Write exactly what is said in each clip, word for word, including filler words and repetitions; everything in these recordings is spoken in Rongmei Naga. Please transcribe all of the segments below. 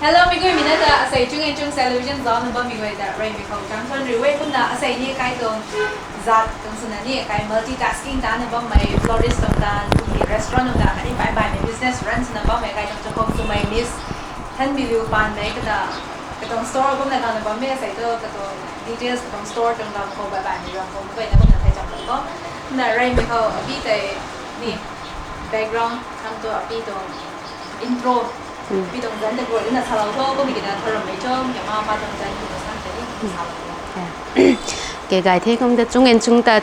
Hello, mi guay mi na ta asei Chung and Chung Television zauc na bammei guay ta reymei khou kang thuan riu e. Kumna asei ni kai tuang zat tuang swna ni kai multitasking ta na bammei florist tuang ta, restaurant tuang ta, khatni baih baihmei business run swna bammei kai tuang chakhwang swmei Miss Thanbiliu Panmei kata, katuang store kumna kang na bammei asei tu katuang details katuang store tuang ram khou baih baihmei ram khou guay na kumna thei cham lo. Kumna reymei khou api tei ni background kam tu api tuang intro, api tuang zan ta guay na salou tho, kumna kina thorammei cho, kama pa tuang zan kumna san tei ni salou tho. Ke gay the kum ta Chung and Chung ta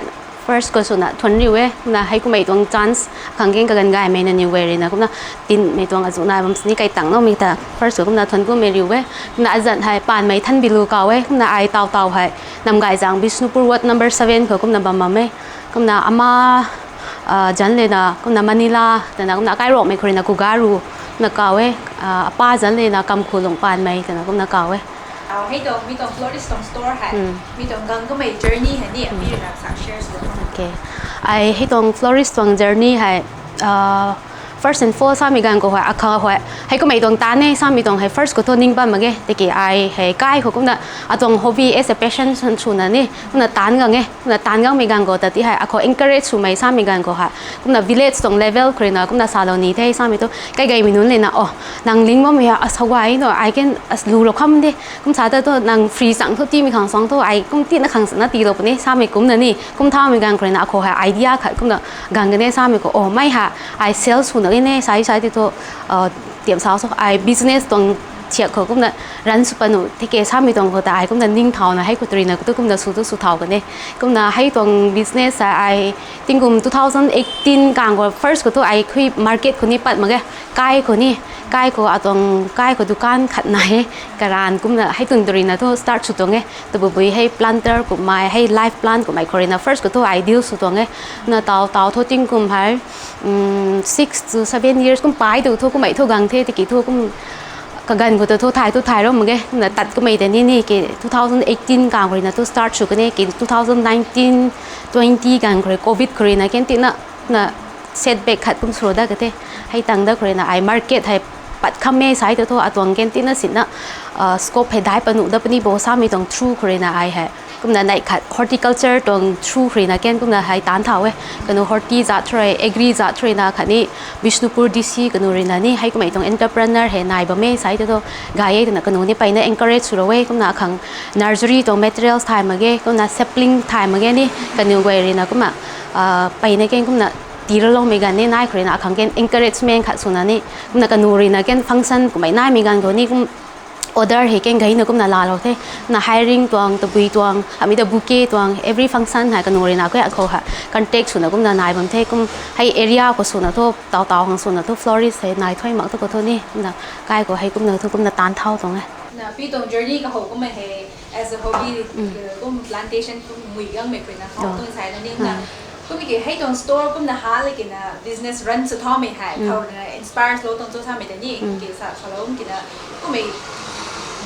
first khou swna thuan riu e, kumna hei kummei tuang chance khang keng kaganv gaymei na niw guay rui na kumna tinmei tuang azuh nai bam sini kai tang naumei ta first khou kumna thuan kummei riu e. Kumna azanc hei Panmei Thanbilu kaw e, kumna ai taw taw hei Namgayzang Bishnupur Ward number seven khou kumna bam bam e. Kumna ama zanc lena kumna Manila twna kumna akai Rongmei khou rui na Kugaru na kaw e, apa zanc lena Kamkhulung Panmei twna kumna kaw e. Hei tuang mi tuang florist tuang store hei, mi tuang gang kamei journey hei ni api rui na sa share sw. Ai hei tuang florist tuang journey hei first and foremost samei ganv khou hei akha hei hei kummei tuang taanv e samei tuang hei first khou thu ning bam mak ge. Tiki ai hei kai khou kumna atuang hobby as a passion swna ni kumna taanv gang e. Kumna taanv gangmei ganv khou ta ti hei akhou encourage swmei samei ganv khou hei kumna village tuang level khou rui na kumna salou ni the samei tu kaigeimei nunc lena o, nang ling bammei hei asau gay no, ai kan lu lou kham de. Kum sa ta thu nang free chang thu tiimei khang suang thu ai kum tina khang sana tiilou puni samei kumna ni kum thaumei ganv khou rui na akhou hei idea khat kumna gang kan e samei khou o mei hei ai sales swna ni sai sai ti thu tiam sa so ai business tuang thiak khou kumna run sw panu tiki samei tuang khou ta ai kumna ningthauna hei khou tu rui na khou tu kumna sw tu sw thau kan e. Kumna hei tuang business hei ai tingkum two thousand eighteen kang khou first khou thu ai khui market khou ni pat mak ge, kai khou ni, kai khou atuang kai khou dukan khat nai e, karan kumna hei tun tu rui na thu start sw tuang e. Tabui bui hei planter kummei hei live plant kummei khou rui na first khou thu ai deal sw tuang e. Na taw taw thu tingkum hei six to seven years kum pai tu thu kummei thu gang the tiki thu kum kaganv khou ta thu thay thu thay ro mak ge. Kumna tat kummei ta ni ni ke two thousand eighteen kang khou rui na thu start sw kan e, ke two thousand nineteen twenty ganv khou rui covid khou rui na kan tina na setback khat kum sw da ka the. Hei tang da khou rui na ai market hei pat kham e sai tu thu atuang kan tina sina scope hei dai panu da puni bo samei tuang through khou rui na ai hei kumna neih khat horticulture tuang through khou rui na kan kumna hei taanv thau e. Kanu horti zat thu rui, agri zat thu rui na khatni Bishnupur D C kanu rui na ni hei kummei tuang entrepreneur hei nai bam e sai tu thu gay e twna kanu ni peyna encourage sw ro e. Kumna akhang nursery tuang materials thay mak ge, kumna sapling thay mak ge ni kanu guay rui na kumna peyna kan kumna tii raloumei ganv ni nai khou rui na akhang kan encouragement khat swna ni kumna kanu rui na kan function kummei naimei ganv khou ni kum order hei kan gayna kumna laalou the. Na hiring tuang, tabui tuang, amei ta bouquet tuang, every function hei kanu rui na khe akhou hei contact swna kumna nai bam the. Kum hei area khou swna thu taw taw khang swna thu florist hei nai thuy mak tu khou thu ni kumna kai khou hei kumna thu kumna taanv thau tuang e. Na pi tuang journey kahow kummei hei as a hobby kum plantation kum mui gangmei khou rui na khou tuang sai na ni na kummei ki hei tuang store kumna ha le kina business run sw thaumei hei khou rui na inspire lou tuang cho samei ta ni ki sa salou kina kummei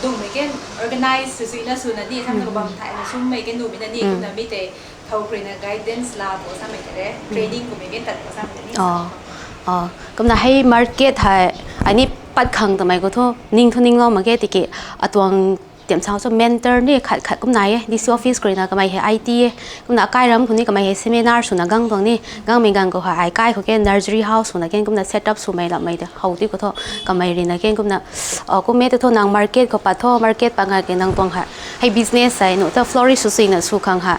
dungmei kan organize sw suina swna ni samna bam thayna swmei kan numei na ni kumna mi tei thow khou rui na guidance la bo samei ta re, training kummei kan tat bo samei ta ni. Kumna hei market hei ani pat khang twmei khou thu ning thu ninglou mak ge tiki atuang tiam sau cho mentor ni khat khat kum nai e, D C office khou rui na kamei hei I T e, kumna akai ram khou ni kamei hei seminar swna gang tuang ni gangmei ganv khou hei ai kai khou kan nursery house swna kan kumna set up swmei lammei ta how ti khou thu kamei rui na kan kumna kummei ta thu nang market khou pat tho, market pat nga ke nang tuang hei hei business hei nu ta florist sw sina sw khang hei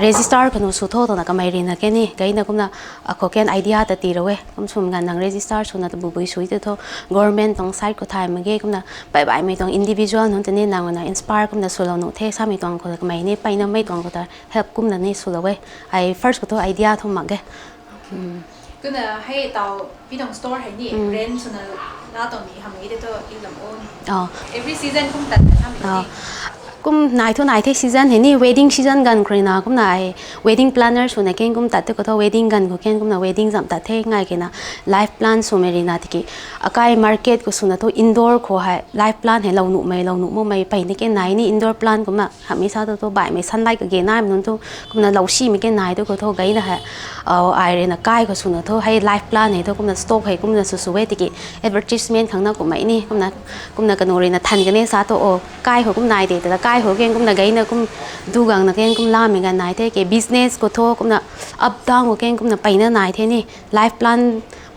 register kanu sw tho twna kamei rui na kan ni gayna kumna akhou kan idea ta tii rou e. Kum swmei ganv nang register swna tabui bui sw ti thu government tuang side khou thay mak ge kumna baih baihmei tuang individual nunc ta ni nang na inspire kumna swlou nuh the samei tuang khou kamei ni peyna mei tuang khou ta help kumna ni swlou e. Ai first khou thu idea thu mak ge. Kumna hei taw pi tuang store hei ni rent swna la tuang ni hamh e te thu i lam o. Every season kum tat na hamh e te. Kum nai thu nai the season hei ni, wedding season ganv khou rui na kumna ai wedding planner swna ken kum tat the khou thu, wedding ganv khou ken kumna wedding zam tat the ngai kena life plan swmei rui na tiki akai market khou swna thu indoor khou hei life plan hei lou nuhmei lou nuh makmei peyna ken nai ni, indoor plan kumna hamhmei sa thu thu baihmei sunlight kage naimei nunc thu kumna lou simei ken nai thu khou thu gayna hei ai rui na kai khou swna thu hei life plan hei thu kumna stock hei kumna sw sw e tiki advertisement khang na kummei ni kumna kumna kanu rui na than kane sa thu o kai khou kum nai de ta kai khou ken kumna gayna kum du gangna ken kum lamei ganv nai the ke business khou thu kumna up down khou ken kumna peyna nai the ni life plan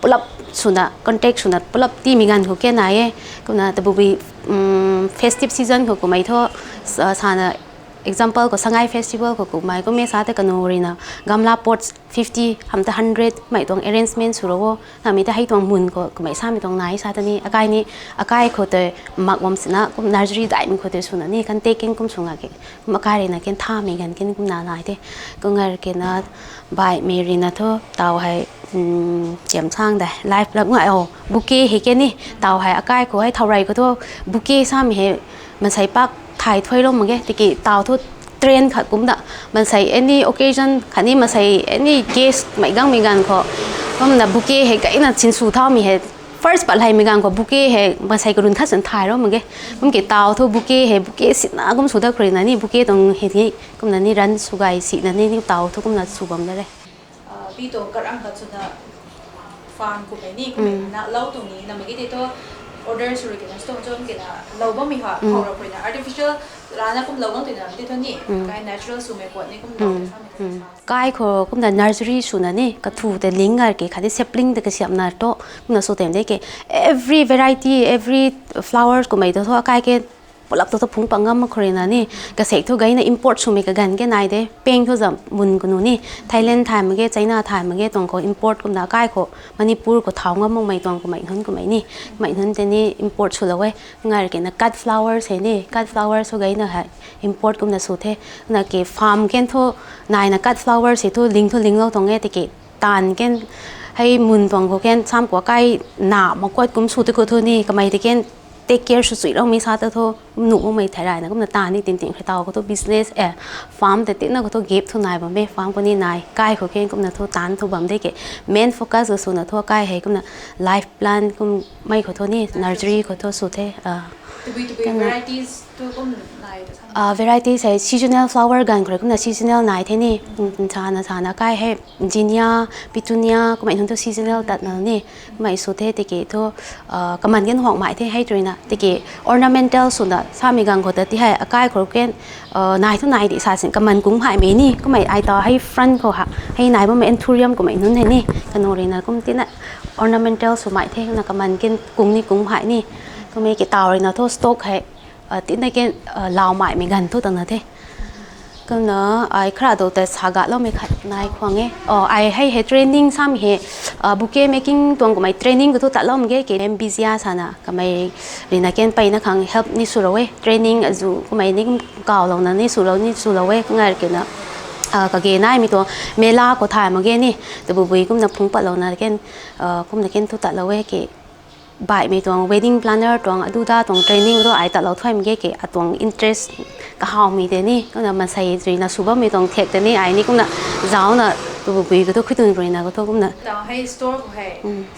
pulap swna contact swna pulap tiimei ganv khou ken nai e. Kumna tabui festive season khou kummei thu sana example khou Sangai festival khou kummei kummei sa the kanu rui na gamla pots fifty hamh ta hundred mei tuang arrangement sw ro o namei ta hei tuang mun khou kummei samei tuang nai sa ta ni akai ni akai khou tei mak bam sina kum nursery daihmei khou tei swna ni kan te ken kum sw nga ke kum akai rui na ken thamei ganv ken kumna nai the. Kum ngai kena baihmei rui na thu taw hei tiam sang de life plan ngai o bouquet hei ken ni taw hei akai khou hei thau rei khou thu bouquet samei hei mansei pak thay thuai ro mak ge tiki taw thu trend khat kumna mansei any occasion khatni masei any guest mei gangmei ganv khou kumna bouquet hei gayna sinsw thaumei hei first pat leymei ganv khou bouquet hei mansei karun khat sin thay ro mak ge. Kum ke taw thu bouquet hei bouquet sina kum sw da khou rui na ni bouquet tuang hei ni kumna ni run sw gay sina ni ni taw thu kumna sw bam da re. Pi tuang karam khat swna farm kummei ni kummei na lou tuang ni namei ki tei thu order sw rui kena stone chom kena lou bammei ha khou ra khou na artificial rana kum lou bam tuina tei thu ni kai natural swmei puat ni kum lou samei kai khou kumna nursery swna ni kathu tei ling ngar ke khatni sapling tei kasiamna to kumna sw tem de ke every variety every flowers kummei tu thu akai ke pulap tu thu phungc pat ngam mak khou rui na ni kasek thu gayna import swmei kaganv ke nai de peng thu zam mun kanu ni Thailand thay mak ge China thay mak ge tuang khou import kumna akai khou Manipur khou thau ngam makmei tuang kummei nunc kummei ni kummei nunc tei ni import swlou e. Ngar kena cut flowers hei ni cut flowers thu gayna hei import kumna sw the. Na ke farm ken thu naina cut flowers hei thu ling thu linglou tuang e tiki taanv ken hei mun tuang khou ken sam khou akai na makuat kum sw tei khou thu ni kamei tei ken take care sw chuiloumei sa ta thu nuh makmei thei rayna kumna taanv ni tin tin khou taw khou thu business farm tei tina khou thu gap thu nai bam e farm khou ni nai kai khou ken kumna thu taanv thu bam de ke main focus khou swna thu akai hei kumna life plan kummei khou thu ni nursery khou thu sw the. Varieties hei seasonal flower ganv khou rui kumna seasonal nai the ni sana sana kai hei zinnia, petunia kummei nunc thu seasonal tatna ni kummei sw the tiki thu kaman ken huang mai the hei tu rui na tiki ornamental swna samei ganv khou ta ti hei akai khou ken nai thu nai di sa sin kaman kungc haimei ni kummei ai ta hei front khou ha hei nai bammei anthurium kummei nunc hei ni kanu rui na kum tina ornamental swmei the na kaman ken kungc ni kungc hai ni kummei ke taw rui na thu stock hei tina ken lau maimei ganv thu tangna the. Kumna ai khara do tei sagaloumei khat nai khwang e. Ai hei hei training samei hei bouquet making tuang kummei training khou thu tatloumei ge ke mbizia sana kamei rui na ken peyna khang help ni swlou e training azu kummei ni kawlouna ni swlou ni swlou e ngar kena kage naimei tuang mela khou thay mak ge ni tabui bui kumna phungc patlouna ken kumna ken thu tatlou e ke baihmei tuang wedding planner tuang aduda tuang training tu ai tatlou thuaimei ge ke atuang interest kahawmei tei ni kumna mansei rui na sw bammei tuang thek tei ni ai ni kumna zauna tabui bui khou thu khuitun rui na khou thu kumna hei store khou hei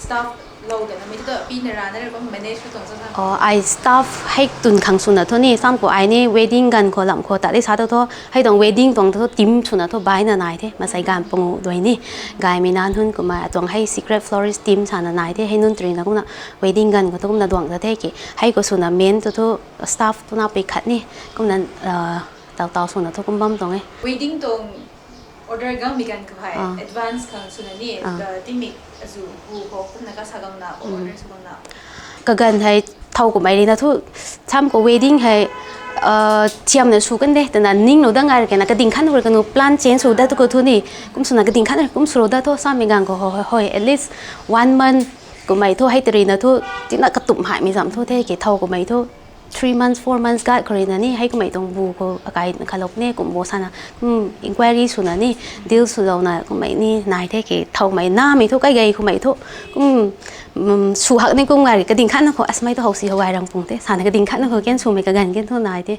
staff lou tana mei tu pi na rana rui kum manage khou tuang sa ai staff hei tun khang swna thu ni sam khou ai ni wedding ganv khou lam khou tat di sa tu thu hei tuang wedding tuang thu team swna thu baina nai the mansei ganv pangu dui ni gaymei na nunc kumna atuang hei secret florist team sana nai the hei nunc tu rui na kumna wedding ganv khou thu kumna duang ta the ke hei khou swna main tu thu staff tuna pui khat ni kumna taw taw swna thu kum bam tuang e. Wedding tuang order gangmei ganv khou hei advance khang swna ni timik azu hu khou kumna kasa gangna order sw gangna kaganv hei thow kummei rui na thu sam khou wedding hei thiamna sw kan de tana ninglou dat ngai rui kena kading khat khou kanu plan change sw dat tu khou thu ni kum swna kading khat kum swlou dat thu samei ganv khou hoi at least one month kummei thu hei ta rui na thu tina katumh haimei zam thu the ke thow kummei thu three months four months gat khou rui na ni hei kummei tuang bu khou akai khalou ne kum bo sana inquiry swna ni deal swlouna kummei ni nai the ke thowmei namei thu kai gei khou mei thu kum sw hak ni kum ngai kading khat khou asmei thu howsi how gay rang pung the sana kading khat khou ken swmei kaganv ken thu nai the.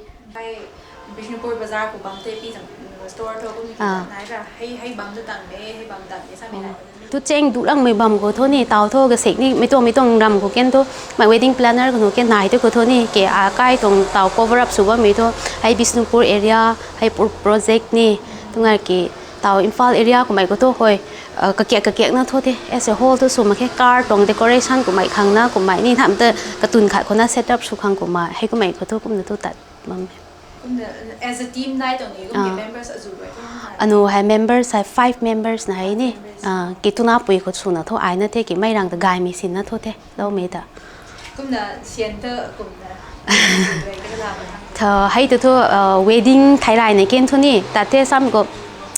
Nupur bazar khou bam the pi zam, store tho kum ni ki Ah. nai ra, hei, hei bam tu tang de, hei bam tang de, sa mi nai. Tu cheng du lang mei bam khou thu ni, tau thu kasek ni, mei tuang, mei tuang ram khou ken thu, mei wedding planner khou nu ken nai tu khou thu ni, ke akai tuang tau cover up sw bammei thu, hei Bishnupur area, hei pro-, project ni, tu ngai ke tau Imphal area khou mei khou thu, hoi, uh, kakiak, kakiak na thu the, as a whole thu sw mak khe, car tuang decoration khou mei khang na, khou mei ni, tham ta katun khat khou na set up sw khang khou mei, hei khou mei khou thu, kum na tu tat bam. Kumna, as a team nai tuang ni, kum Ah. members azu rui tuang nai. Anu hei members hei five members na hei ni. Members. Ah, ki tuna pui khou sw na thu ai na the, ki mei rang ta gaymei sin na thu the, lou mei ta. Kumna sian ta, kumna, azu rui ta ka la ba thang. Tho, hei tu thu, uh, wedding thai rai na ken thu ni, ta the sam khou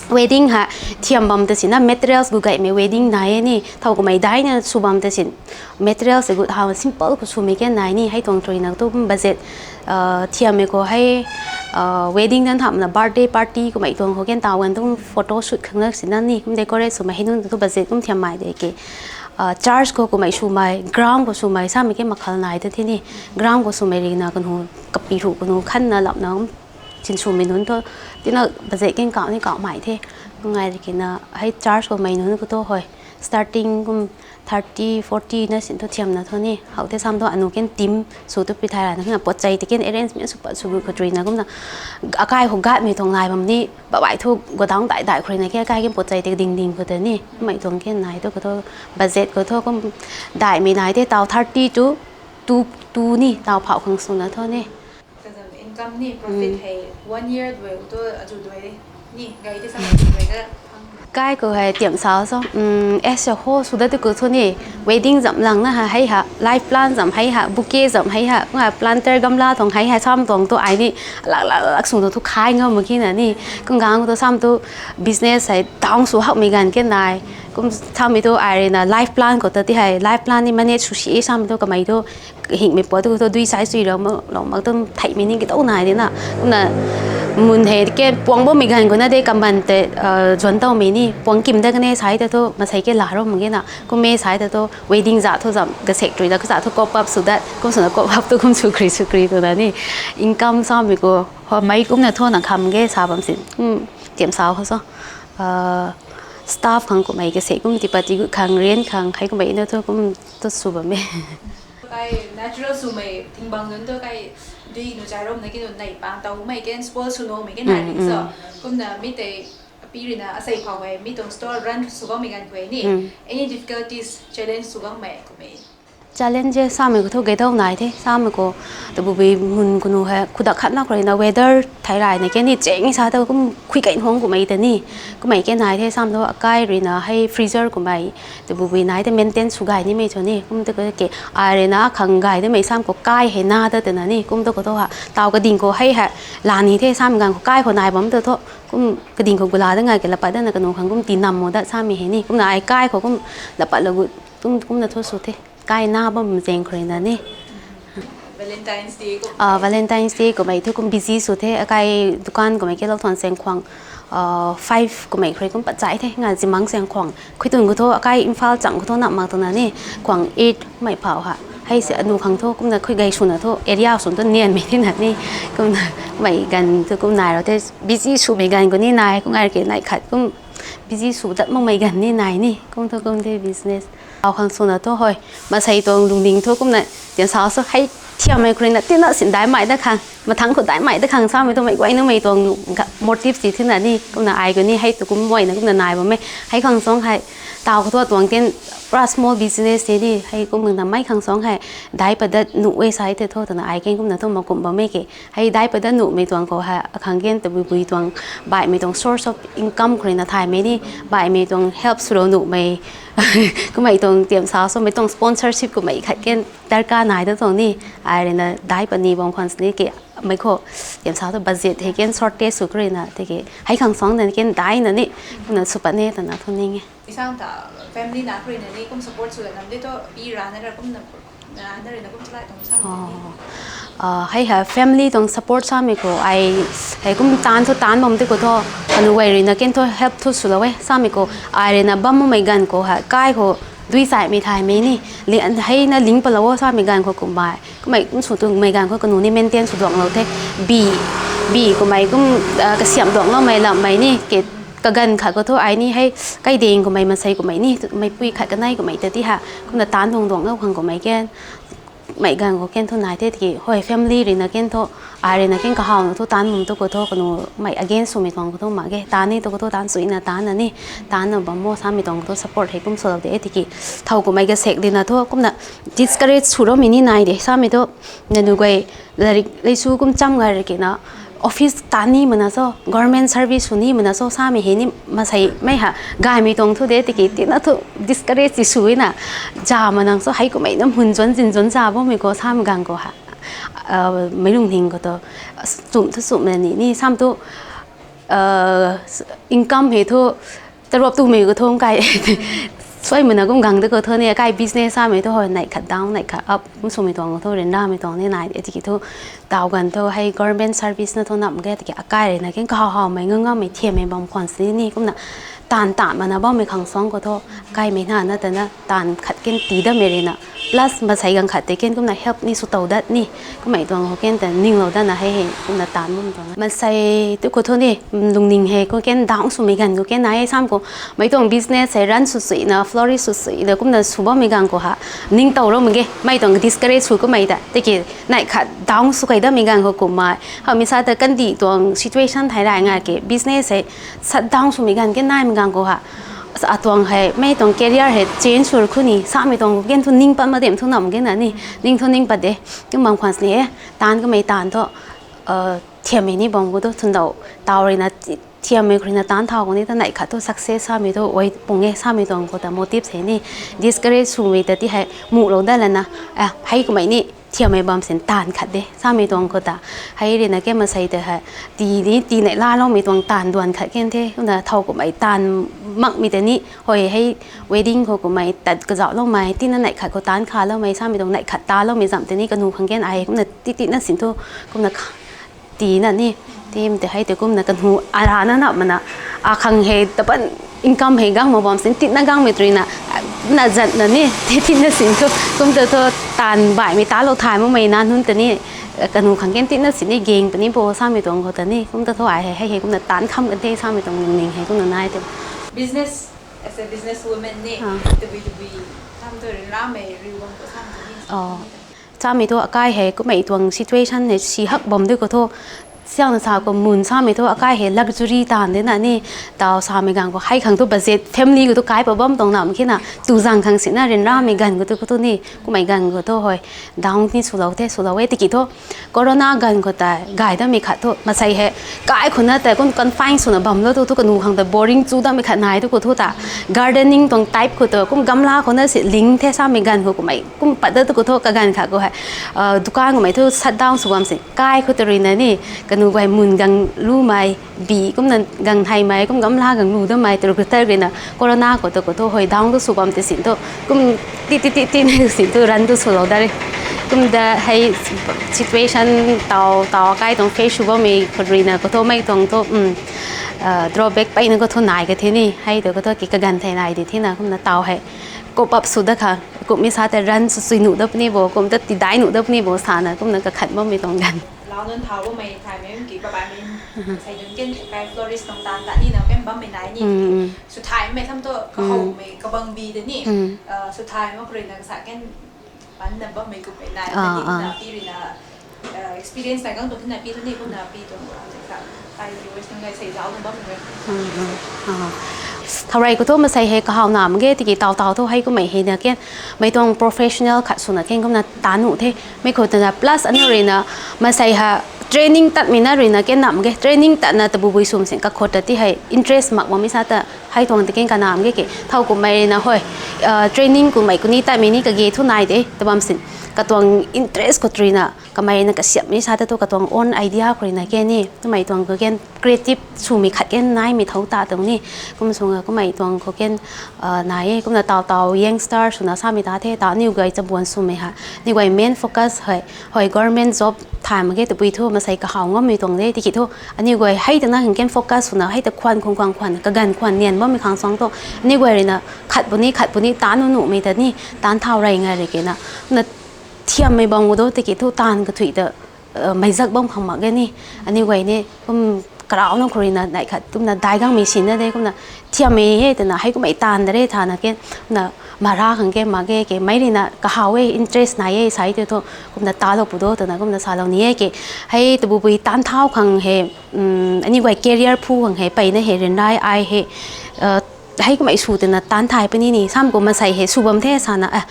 wedding ha thiam bam ta sin na materials gu gaymei wedding nai e ni, thau khou mei dai na sw bam ta sin. Materials e gut ha simple khou swmei ken nai ni, hei tuang tui na tu budget, uh, thiam mei khou hei, uh, wedding dan hamna birthday party khou mei tuang khou ken tau gan tu photo shoot khang na sin na ni, kum decorate swmei hei nunc tu budget kum thiam mei de ke, uh, church khou khou mei swmei, ground khou swmei, sa mei ke makhal nai ta the ni, ground khou swmei ri na kanu, kapi ru kanu, khan na lap na, um, chin swmei nunc thu, tina budget ken kau ni kau mei the, ngai ri ki na, hei church khou mei nunc khou thu hoi, starting kum thirty, forty na sin thu thiam na thu ni, hau the sam thu anu ken team sw tu pi thai ra na, na pot chai te ken arrangement sw pat sw gut khou tui na kumna, akai khou gatmei tuang nai bam ni, ba bai thu godown dai dai khou rui na ke akai ken pot chai te ding ding khou te ni, mei tuang ken nai tu khou thu, budget khou thu kum daimei nai the tau thirty to two, two ni, tau phau khang sw na thu ni. Kazam income ni, profit Mm. hei one year dui tu azu dui ni, gai te sam dui ka. Kai khou hei tiam sau so, um, as a whole sw da tu khou thu ni, wedding zam lang na ha, hei ha, life plan zam hei ha, bouquet zam hei ha, nga planter gamla tuang hei ha, sam tuang tu ai ni, lak lak lak sw tu thu khai ngam mak ki na ni, kum gang tu sam tu business hei down sw hakmei ganv ken nai, kum sam mei tu ai ri na life plan khou ta ti hei, life plan ni manage sw si e sam tu kamei tu, hingmei puat tu khou thu dui sai sui lou mak, lou mak tu theihmei ni ki tou nai de na. Kumna mun hei ke puang bammei ganv khou na de kaman te, uh, zuan towmei ni. Puang kim da kane sai ta thu masei ke la rou mak ge na. Kum e sai ta thu wedding za thu zam kasek tui da, kaza thu cope up sw dat. Kum swna cope up tu kum sw kri sw kri tu na ni. Income sa mei khou, ho, mei kumna thu na kham ge sa bam sin. Kum tiam sau khou so. Uh, staff khang khou mei kasek kum tipat ti gut khang, rent khang, hei kum mei na thu kum tu sw bam e. Kai natural swmei thingbang nunc tu kai dui nu chai rom na ki nu nei pang tau mei ken spoil sw nuh mei ken Mm, nai ring so. mm. Kumna mi tei api rui na asei phau hei mi tuang store run sw bam mei ganv khou ni. Mm. Any difficulties, challenge sw bam mei khou mei? Challenge sa mei khou thu gay dau nai the, sa mei khou tabui bui mun kunu hei khudak khat na khou rui na weather thai rai na ke ni cheng sa ta kum khui kai nuang khou mei ta ni. Kum mei ke nai the sam thu akai rui na hei freezer khou mei tabui bui nai the maintain sw gay ni mei cho ni. Kum ta ke ai rui na khang gay de mei sam khou kai hei na ta te na ni. Kum ta khou thu ha tau kading khou hei ha la ni the sam ganv khou kai khou nai bam ta thu. Kum kading khou gula da ngai ke lapat da na kanu khang kum ti nam mo da sa mei hei ni. Kumna ai kai khou kum lapat la gut kum, kumna thu sw the. Kai na bam zeng khou rui na ni. Valentine's Day khou Ah, mei. Valentine's Day khou mei thu kum busy sw the. Akai dukan khou mei ke lou thuan seng khwang, ah, five khou mei khou rui kum pat chai the. Nga zimang seng khwang. Khui tun khou thu akai Imphal chang khou thu na mak tu na ni. Khwang eight mei phau ha. Hei se anu khang thu kumna khui gay sw na thu area sw thu nian mei ni na ni. Kumna mei ganv thu kum nai rou the. Busy sw mei ganv khou ni nai. Kum ngai ke nai khat kum busy sw dat mak mei ganv ni nai ni. Kum thu kum the business. Au khang sw na thu hoi. Masei tuang lungning thu kumna tian sau so hei thiam mei khou rui na tina sin dai mei da khang. Mathang khou dai mei da khang sa mei tu mei guay nu mei tuang ga-, motive si thina ni. Kumna ai khou ni hei tu kum guay na kumna nai bam e. Hei khang song hei. Tau khou thu tuang tian pra small business te ni. Hei kum na mei khang song hei. Dai padat nu e sai the thu tana ai ken kumna thu makum bam e ke. Hei dai padat nu mei tuang khou hei. Akhang ken tabui bui tuang. Bai mei tuang source of income khou rui na thay mei ni. Bai mei tuang help sw lou nu mei. Kum mei tuang tiam sau so mei tuang sponsorship kum mei khat ken. Darkar nai da tuang ni, ai rui na dai pani bam khwan sini ke mei khou, tiam sau tu budget hei ken shortage sw khou rui na, tiki hei khang suang dan ken dai na ni, kumna sw pat ne twna thu ning e. Isang ta family na khou rui na ni kum support sw la nam de thu, pi ra na ra kum na, na, na rui na kum chalai tuang sam de ni. Oh. Ah, hei ha family tuang support sa mei khou, ai, hei kum tan thu tan bam de khou thu, kanu guay rui na ken thu help thu sw lou e, sa mei khou, ai rui na bam mei ganv khou ha, kai khou, dui sai mei thay mei ni, li-, hei na ling palou o sa mei ganv khou kum bai. Kumei kum sw tuang mei ganv khou kanu ni maintain sw duang lou the. Bi, Bi kummei kum, ah, kasiamh duangloumei lammei ni ke, kaganv khat khou thu ai ni hei, kaiding kummei, mansei kummei ni, meipui khat kanei kummei ta ti ha, kumna taanv duang duangclou khang kummei ken, mei ganv khou ken thu nai the tiki, hoi family ruina ken thu, ai ruina ken kahawna thu taanv bam tu khou thu, kanumei against swmei tuang khou thu mak ge, taanv ni tu khou thu taanv suina taanvna ni, taanvna bam mo samei tuang khou thu support hei kum swlou de tiki, thow kummei kasek dina thu, kumna discourage swloumei ni nai de, samei thu, nanu guay, larik leisu kum cham gay rui kina, office taanv ni mana so, government service sw ni mana so, samei hei ni mansei mei ha, gaymei tuang thu de tiki, tina thu discourage ti swna, za manang so, hei kummei nam hun zuan zin zuan za bammei khou, samei ganv khou ha, ah, meic lungning khou tu, chum thu chumna ni, ni sam thu, income hei thu, tarap tumei khou thu kai, suai mana kum gang de khou thu ni, akai business samei thu hoi, neih khat down, neih khat up, kum swmei tuang khou thu, ryanramei tuang ni nai de tiki thu, taw ganv thu hei government service na thu nam ge tiki, akai ruina ken kahaw hawmei, ngam ngammei, thiammei bam khwan sini ni, kumna taanv taanv mana bammei khang suang khou thu, kaimei na na tana taanv khat ken tii dammei ruina, plus mansei ganv khat tei ken kumna help ni sw tow dat ni, kummei tuang khou ken ta ninglou datna hei hei kumna taanv bam tuang. Mansei tu khou thu ni, lungning hei khou ken down swmei ganv khou ken nai e sam khou, mei tuang business hei run sw suina, flourish sw suina, kumna sw bammei ganv khou ha, ningtowloumei ge, mei tuang discourage sw kummei ta, tiki neih khat down sw kai dammei ganv khou kummei, hamei sa ta kandih tuang situation thei rai nga ke, business hei shut down swmei ganv ken naimei ganv khou ha, atuang hei, mei tuang career hei change sw khou ni, samei tuang khou ken thu ning pat mak dem thu nam ge na ni, ning thu ning pat de, kum bam khwan sini e, taanv kamei taanv thu, thiammei ni bam khou thu thundau, taw ruina, thiammei khou ruina taanv thau khou ni ta neih khat thu success samei thu, oi pung e samei tuang khou ta motive hei ni, discourage swmei ta ti hei, muhlou dat lana, hei kummei ni, thiammei bam sin taanv khat de, samei tuang khou ta, hei ruina ke mansei ta hei, tii ni, tii neih laaloumei tuang taanv duan khat ken the, kumna thow kummei taanv makmei ta ni, hoi hei, wedding khou kummei tat kazauhloumei, tina neih khat khou taanv khaloumei, samei tuang neih khat taloumei zam tei ni, kanu khang ken ai, kumna ti tina sin thu, kumna tina ni, tim tei hei tei kumna kanu arana na mana, akhang hei tapan income hei gang ma bam sin, tina gangmei tu ruina, na zatna ni, ti tina sin thu, kum ta thu taanv baihmei talou thay makmei na nunc ta ni, kanu khang ken tina sin ni, gang puni bo samei tuang khou ta ni, kum ta thu ai hei, hei hei kumna taanv kham kan the samei tuang lungning hei kumna nai te. Business, as a business woman ni, tabui tabui, sam tu ryanramei riu bam khou sam tu ni. Samei thu akai hei kummei tuang situation hei si hak bam de khou thu, siangna sa khou mun samei thu akai hei luxury taanv de na ni, taw samei ganv khou hei khang thu budget family khou thu kai pa bam tuang nam khe na, tu zang khang sina ryanramei ganv khou tu khou thu ni, kummei ganv khou thu hoi, down ni swlou the, swlou e tiki thu, corona ganv khou ta gay dammei khat thu, mansei hei, kai khou na ta kum confine swna bamlou tu thu kanu khang ta boring chu dammei khat nai tu khou thu ta, gardening tuang type khou tu, kum gamla khou na si ling the samei ganv khou kummei, kum pat da tu khou thu kaganv khat khou hei, dukan kummei thu shut down sw bam si, kai khou ta ruina ni, kanu guay mun gang lumei, bi kumna gang heimei, kum gamla gang lu dammei, tu khou ta ruina, corona khou tu khou thu hoi down tu sw bam tei sin thu, kum ti ti ti ti ni sin thu run tu swlou da re. Kum ta hei situation taw, taw kai tuang face sw bammei khou ruina khou thu mei tuang thu, drawback peyna khou thu nai ka the ni, hei tu khou thu ki kaganv thei nai di thena, kumna taw hei cope up sw da kha, kummei sa tei run sw sui nuh da puni bo, kum ta tidai nuh da puni bo sana, kumna kakhat bammei tuang ganv. Lau nunc thau bammei thaymei ki babaimei, sei nunc ken kai florist tuang taanv ta ni na ken bammei nai ni. Swthaymei tham tu kahowmei kabang bi de ni. Swthai mak ruina kasa ken panna bammei kummei nai, na pi ruina, experience nai gang tu thena pi tu ni, kumna pi tu, kai viewers nunc gay sei zauc na bammei. Thau rei khou thu mansei hei kahaw nam ge tiki taw taw thu hei kummei hei na ken, mei tuang professional khat swna ken kumna taanv nuh the. Mei khou tana plus aniu ruina, mansei ha training tatmei na ruina ken nam ge, training tatna tabubui swm sin kakhou ta ti hei interest mak bammei sa ta hei tuang ta ken kanam ge ke. Thow kummei ruina hoi, training kummei kuni tatmei ni kage thu nai de, tabam sin. Katuang interest khou ruina, kamei na kasiamhmei sa ta thu katuang own idea khou ruina ken ni, twmei tuang khou ken creative swmei khat ken naimei thow ta tuang ni. Kum swna kummei tuang khou ken, nai e, kumna taw taw youngster swna samei ta the, ta aniu guay chabuan swmei ha. Aniu guay main focus hei, hoi government job thay mak ge tabui thu, mansei kahaw ngammei tuang de, tiki thu, aniu guay hei tana hing ken focus swna, hei ta khwan khwan khwan khwan, kaganv khwan nian bammei khang suang thu, aniu guay ruina, khat puni, khat puni, taanv nuh nuhmei ta ni, taanv thau rei ngai rui kena, na thiammei bam khou tu, tiki thu taanv kathuih ta, meizak bam khang mak ge ni. Aniu guay ni kum karauna khou ruina nai khat kumna dai gangmei sinna de kumna thiammei he twna hei kummei taanv da re thana ke, kumna mara khang ke mak ge ke mei ruina kahaw e, interest nai e sai tei thu kumna talou pu do twna kumna salou ni e ke. Hei tabui bui taanv thau khang he, aniu guay career phu khang he peyna he ryanra ai he hei kummei sw twna taanv thay puni ni, sam kum masei hei sw bam the sana,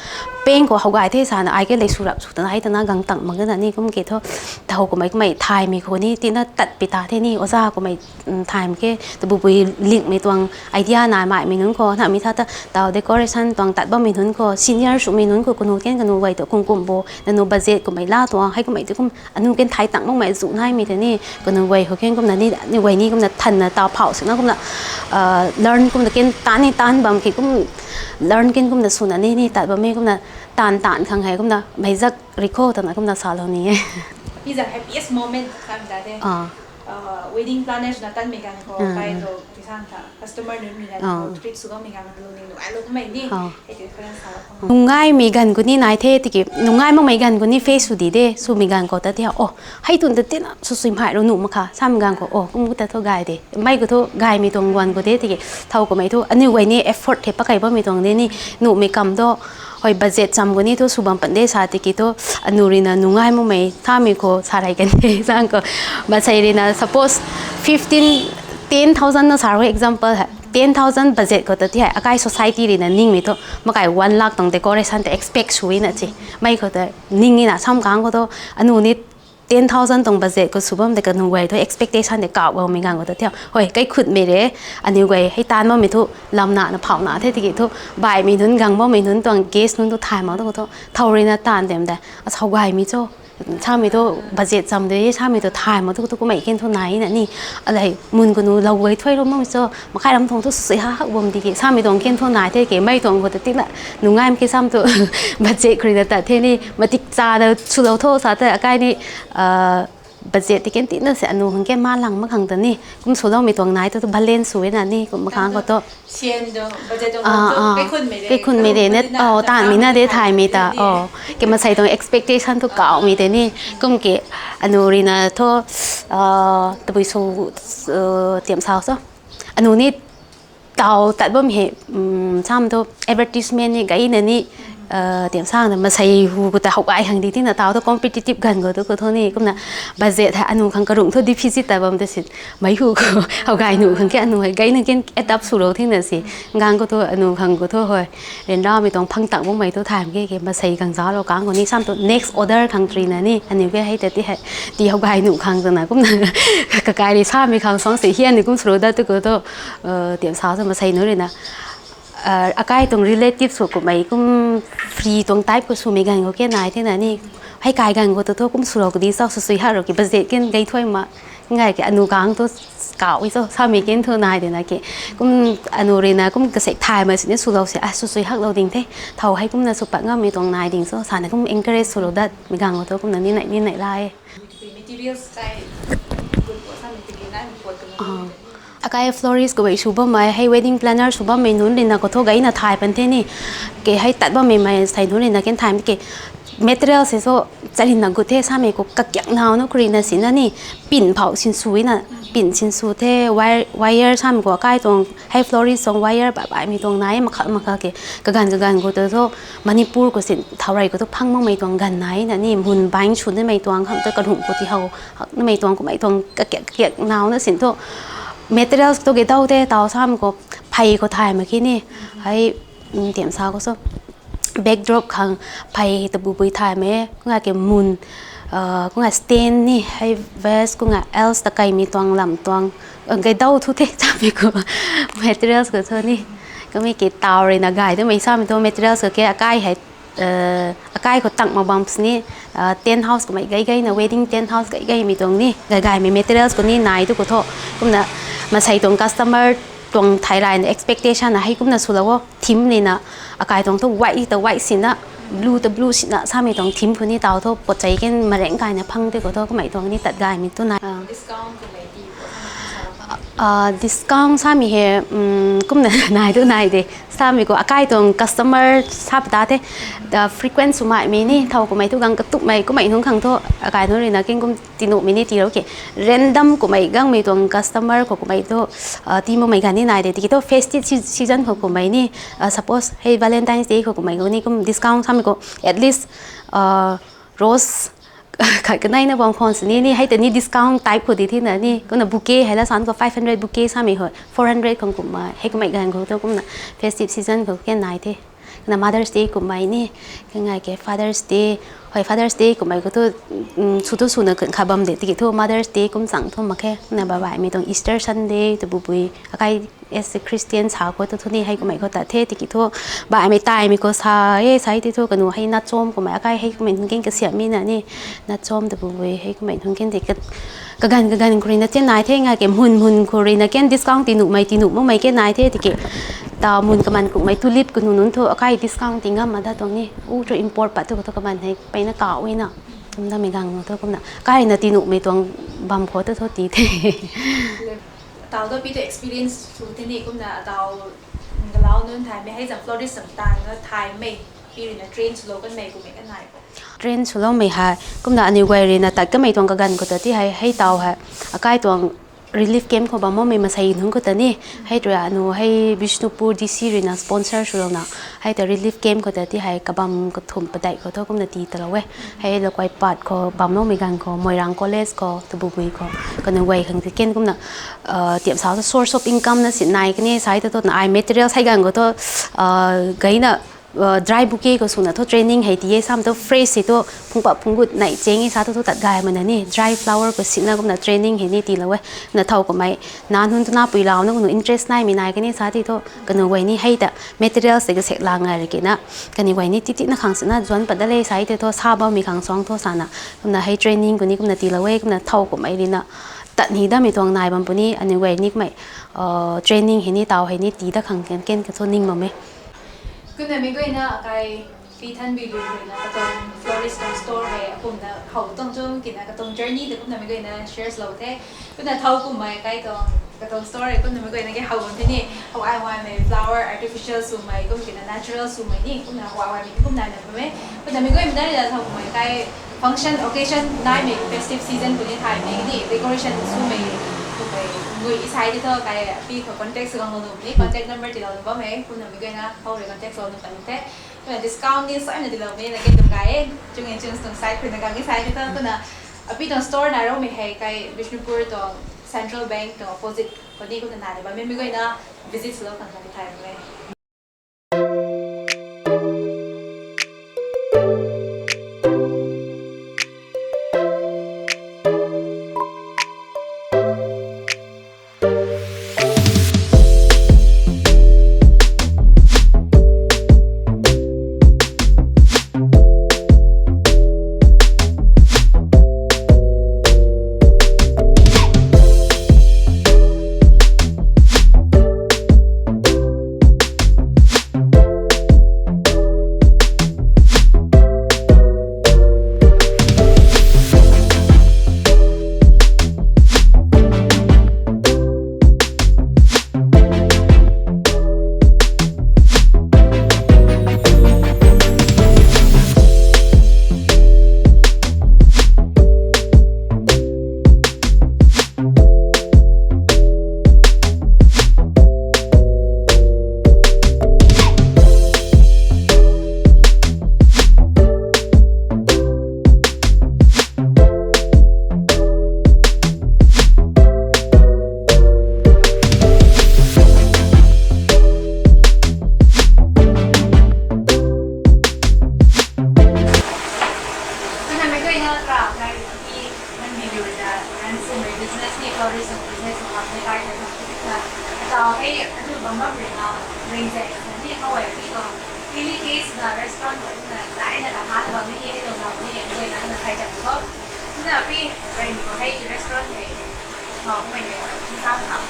peng khou how gay the sana ai ke lei sw rap sw twna hei twna gang tang mak gana ni kum ke thu, thau kummei kummei thaymei khou ni tina tat pi ta the ni, oja kummei thaymei ke tabui bui lingmei tuang idea nai maimei nunc khou na mi tha ta taw decoration tuang tat bammei nunc khou senior swmei nunc khou kanu ken kanu guay tu kum kum bo nanu budget kummei la tuang hei kummei tu kum aniu ken thay tang makmei zu naimei tei ni kanu guay khou ken kumna ni aniu guay ni kumna thanna taw phau swna kumna learn kumna ken taanv ni taanv bam ki kum learn ken kumna swna ni ni tat bam e kumna taanv taanv khang hei kumna meizak ri kho twna kumna salou ni e. Pizza happiest moment kam ta de. Wedding planners na tanmei ganv khou kai tu tisang tha customer nunc ni na treat sw bammei ganv lungning nungailou kummei ni. Hei tu khou sa nungaimei ganv khou ni nai the tiki nungai makmei ganv khou ni face sw di de swmei ganv khou ta ti o hei tun ta tina swsui mhai rou nuh mak kha samei ganv khou o kum ta thu gay de mei khou thu gaymei tuang guan khou de tiki thau kummei thu aniu guay ni effort the pakei bammei tuang de ni nuhmei kam tu hoi budget cham khou ni thu sw bam pan de sa tiki thu aniu ruina nungai makmei thamei khou sa rei kan de sang khou masei ruina suppose fifteen, ten thousand na sa rou example hei ten thousand budget khou ta ti hei akai society ruina ningmei thu makai one lakh tuang decoration ta expect sw na chi mei khou ta ning na sam kang khou thu aniu ni ten thousand tuang budget khou sw bam de kanu guay thu expectation de kauh gaumei ganv khou ta thiu hoi kaikhutmei re aniu guay hei taanv bammei thu lamna na phauhna the tiki thu baihmei nunc gang bammei nunc tuang guest nunc tu thay mak tu khou thu thau ruina taanv dem de asau gaymei cho samei thu budget cham de samei thu thay mak tu khou thu kummei ken thu nai na ni alei mun kanu lou guay thuy rou makmei cho makai ram tuang thu sui ha hak bam di ki samei tuang ken thu nai the ke mei tuang khou ta tina nungai mak ke sam tu budget khou ruina tat the ni matik cha da swlou tho sa ta akai ni budget ti ken tina se aniu khang ken ma lang mak khang ta ni kum swloumei tuang nai tu balance sw na ni kum mak khang khou tu kaikhunmei de na taanvmei na de thaymei ta o ke masei tuang expectation thu kauhmei tei ni kum ke aniu ruina thu tabui sw tiam sau cho aniu ni taw tat bam hei sam thu advertisement ni gayna ni tiam sang na masei hu khou ta how gay khang di tina taw thu competitive ganv khou tu khou thu ni kumna budget hei aniu khang karung thu deficit ta bam ta si mei hu khou how gay nuh khang ke aniu hei gayna ken adapt swlou thina si ganv khou thu aniu khang khou thu hoi ryanramei tuang phang tang bammei thu thay mak ke ke masei gang zalou kang khou ni sam thu next order khang trina ni aniu ke hei ta ti hei ti how gay nuh khang twna kumna kakai ri samei khang suang si hian ni kum swlou dat tu khou thu tiam sau cho masei nunc ruina akai tuang relative sw kummei kum free tuang type khou swmei ganv khou ke nai thena ni hei kai ganv khou tu thu kum swlou kadi sau swsui hak rou ki budget ken gay thuy ma ngai ke aniu kang thu kauh e cho samei ken thu nai dena ke kum aniu ruina kum kasek thay ma sini swlou se a swsui haklou ding the thau hei kumna sw pat ngammei tuang nai ding cho sana kum encourage swlou dat mei ganv khou thu kumna ni nai ni nai la e. Akai florist khou bei sw bammei hei wedding planner sw bammei nunc ruina khou thu gayna thay pan the ni ke hei tat bammei mei sei nunc ruina ken thay ke material se so charina gut the samei khou kakiak nauna khou ruina sina ni pin phau sinsw na pin sinsw the wire samei khou akai tuang hei florist tuang wire bai baimei tuang nai makha makha ke kaganv kaganv khou tu thu Manipur khou sin thaurei khou thu phang makmei tuang ganv nai na ni mun baing sw nimei tuang kham tu karung khou ti how hak nimei tuang kummei tuang kakiak kakiak nauna sin thu materials tu ge dau the taw samei khou phey khou thay mak khe ni hei tiam sa khou so backdrop khang phey tabui bui thaymei kumna ke mun kumna stand ni hei vase kumna else ta kaimei tuang lam tuang gay dau thu the samei khou materials khou thu ni kumna ke taw ruina gay twmei samei thu materials khou ke akai hei akai khou tang mak bam sini tent house kummei gay gayna wedding tent house gay gaymei tuang ni gay gaymei materials khou ni nai tu khou tho kumna masei tuang customer tuang thai rayna expectation na hei kumna swlou o theme nina akai tuang thu white ta white sina blue ta blue sina samei tuang theme khou ni taw thu potchei ken mareng kaina phang tei khou thu kummei tuang ni tat gaymei tu nai Discount samei hei, kumna nai tu nai de. Samei khou akai tuang customer sa pata the, frequent swmei mei ni thow kummei thu gang katupmei kummei nunc khang thu akai nunc ruina ken kum tinuhmei ni tirou ke. Random kummei gangmei tuang customer khou kummei thu tii makmei ganv ni nai de. Tiki thu festive season khou kummei ni, suppose hei Valentine's Day khou kummei khou ni kum discount samei khou at least rose khat kaneina bam khwan sini ni hei ta ni discount type khou di thina ni kumna bouquet hei la san khou five hundred bouquet samei hei four hundred khang kummei hei kummei ganv khou thu kumna festive season khou ken nai the. Kumna Mother's Day kummei ni, kangai ke Father's Day, hei Father's Day kummei khou thu sw thu swna kha bam de. Tiki thu Mother's Day kum chang thu mak khe. Kumna baihmei tuang Easter Sunday tabubui akai as a Christian sa khou thu thu ni hei kummei khou ta the. Tiki thu baihmei taimei khou sa e, sa ti thu kanu hei nachom kummei akai hei kummei nunc ken kasiamhmei na ni, nachom tabubui hei kummei nunc ken de kaganv kaganv khou ruina ken nai the. Nga ke mhun mhun khou ruina ken discount tinuhmei tinuh makmei ken nai the. Tiki ta mun kaman kummei tulip kanu nunc thu akai discount ti ngam ma da tuang ni u thu import pat thu khou thu kaman hei peyna kauina kum damei gang thu kumna kaina tinuhmei tuang bam khou thu thu ti the. Tau ta pi tu experience sw the ni kumna tau galau nunc thaymei hei zam florist zam taanv na thaymei pi ruina train swlou kanmei kummei kan nai khou train swloumei hei kumna aniu guay ruina tat kamei tuang kaganv khou ta ti hei hei tau hei akai tuang relief camp khou bam makmei masei nunc khou ta ni hei tu anu hei Bishnupur D C ruina sponsor swlouna hei ta relief camp khou ta ti hei kabam kathumh padeih khou thu kumna ti talou e. Hei Lokuaipat khou bamloumei ganv khou Moirang College khou tabubui khou kanu guay khang ti ken kumna tiam sau thu source of income na si nai kani sa ta thu na ai material sei ganv khou thu gayna dry bouquet khou swna thu training hei ti e. Sam thu fresh hei thu phungpat phunggut nei cheng e sa thu thu tat gay mana ni dry flower khou sina kumna training hei ni tilou e. Na thow kummei na nunc tu na pui lau na kanu interest naimei nai kani sa ti thu kanu guay ni hei ta materials tei kasek lang ai riki na kani guay ni titi na khang sina zuan pat da le sa ti thu sa bammei khang suang thu sana kumna hei training khou ni kumna tilou e. Kumna thow kummei ruina tat ni damei tuang nai bam puni aniu guay ni kummei training hei ni tau hei ni ti dat khang ken ken ka thu ning bam e. Kumna mei guayna akai Pi Thanbilu ruina katuang florist tuang store hei akumna how tuang chu kina katuang journey ta kumna mei guayna share lou the. Kumna thow kummei kai tuang katuang store hei kumna mei guayna ke how bam the ni how ai waimei flower artificial swmei kum kina natural swmei ni kumna how ai waimei ni kumna na bam e. Kumna mei guay mei na rui na thow kummei kai function occasion naimei festive season khou ni thaymei ni decoration swmei kummei ngui isai ti thu kai pi khou contact sw gang lou nu ni contact number tiilou nu bam e. Kumna mei guayna how rui contact sw nu pan the. Kumna discount ni saina tiiloumei na ke tuang gay e. Chung e chung tuang side khou na gang ni sai ti thu kumna api tuang store na roumei hei kai Bishnupur tuang Central Bank tuang opposite khou ni kumna nai na bammei mei guayna visit swlou khang kani thay e. Kumna mei guayna kra kai ki nang video ta and so many business ni florist business ni kap ni kai ta na ta hei atu bam bam ri na ring zai ni how ai pi ko. Pili case na restaurant ko na dai na ta ha na bam ni hei tuang bam ni hei na na khai cham ko. Kumna pi ring ko hei restaurant hei how kumna ni kam kam.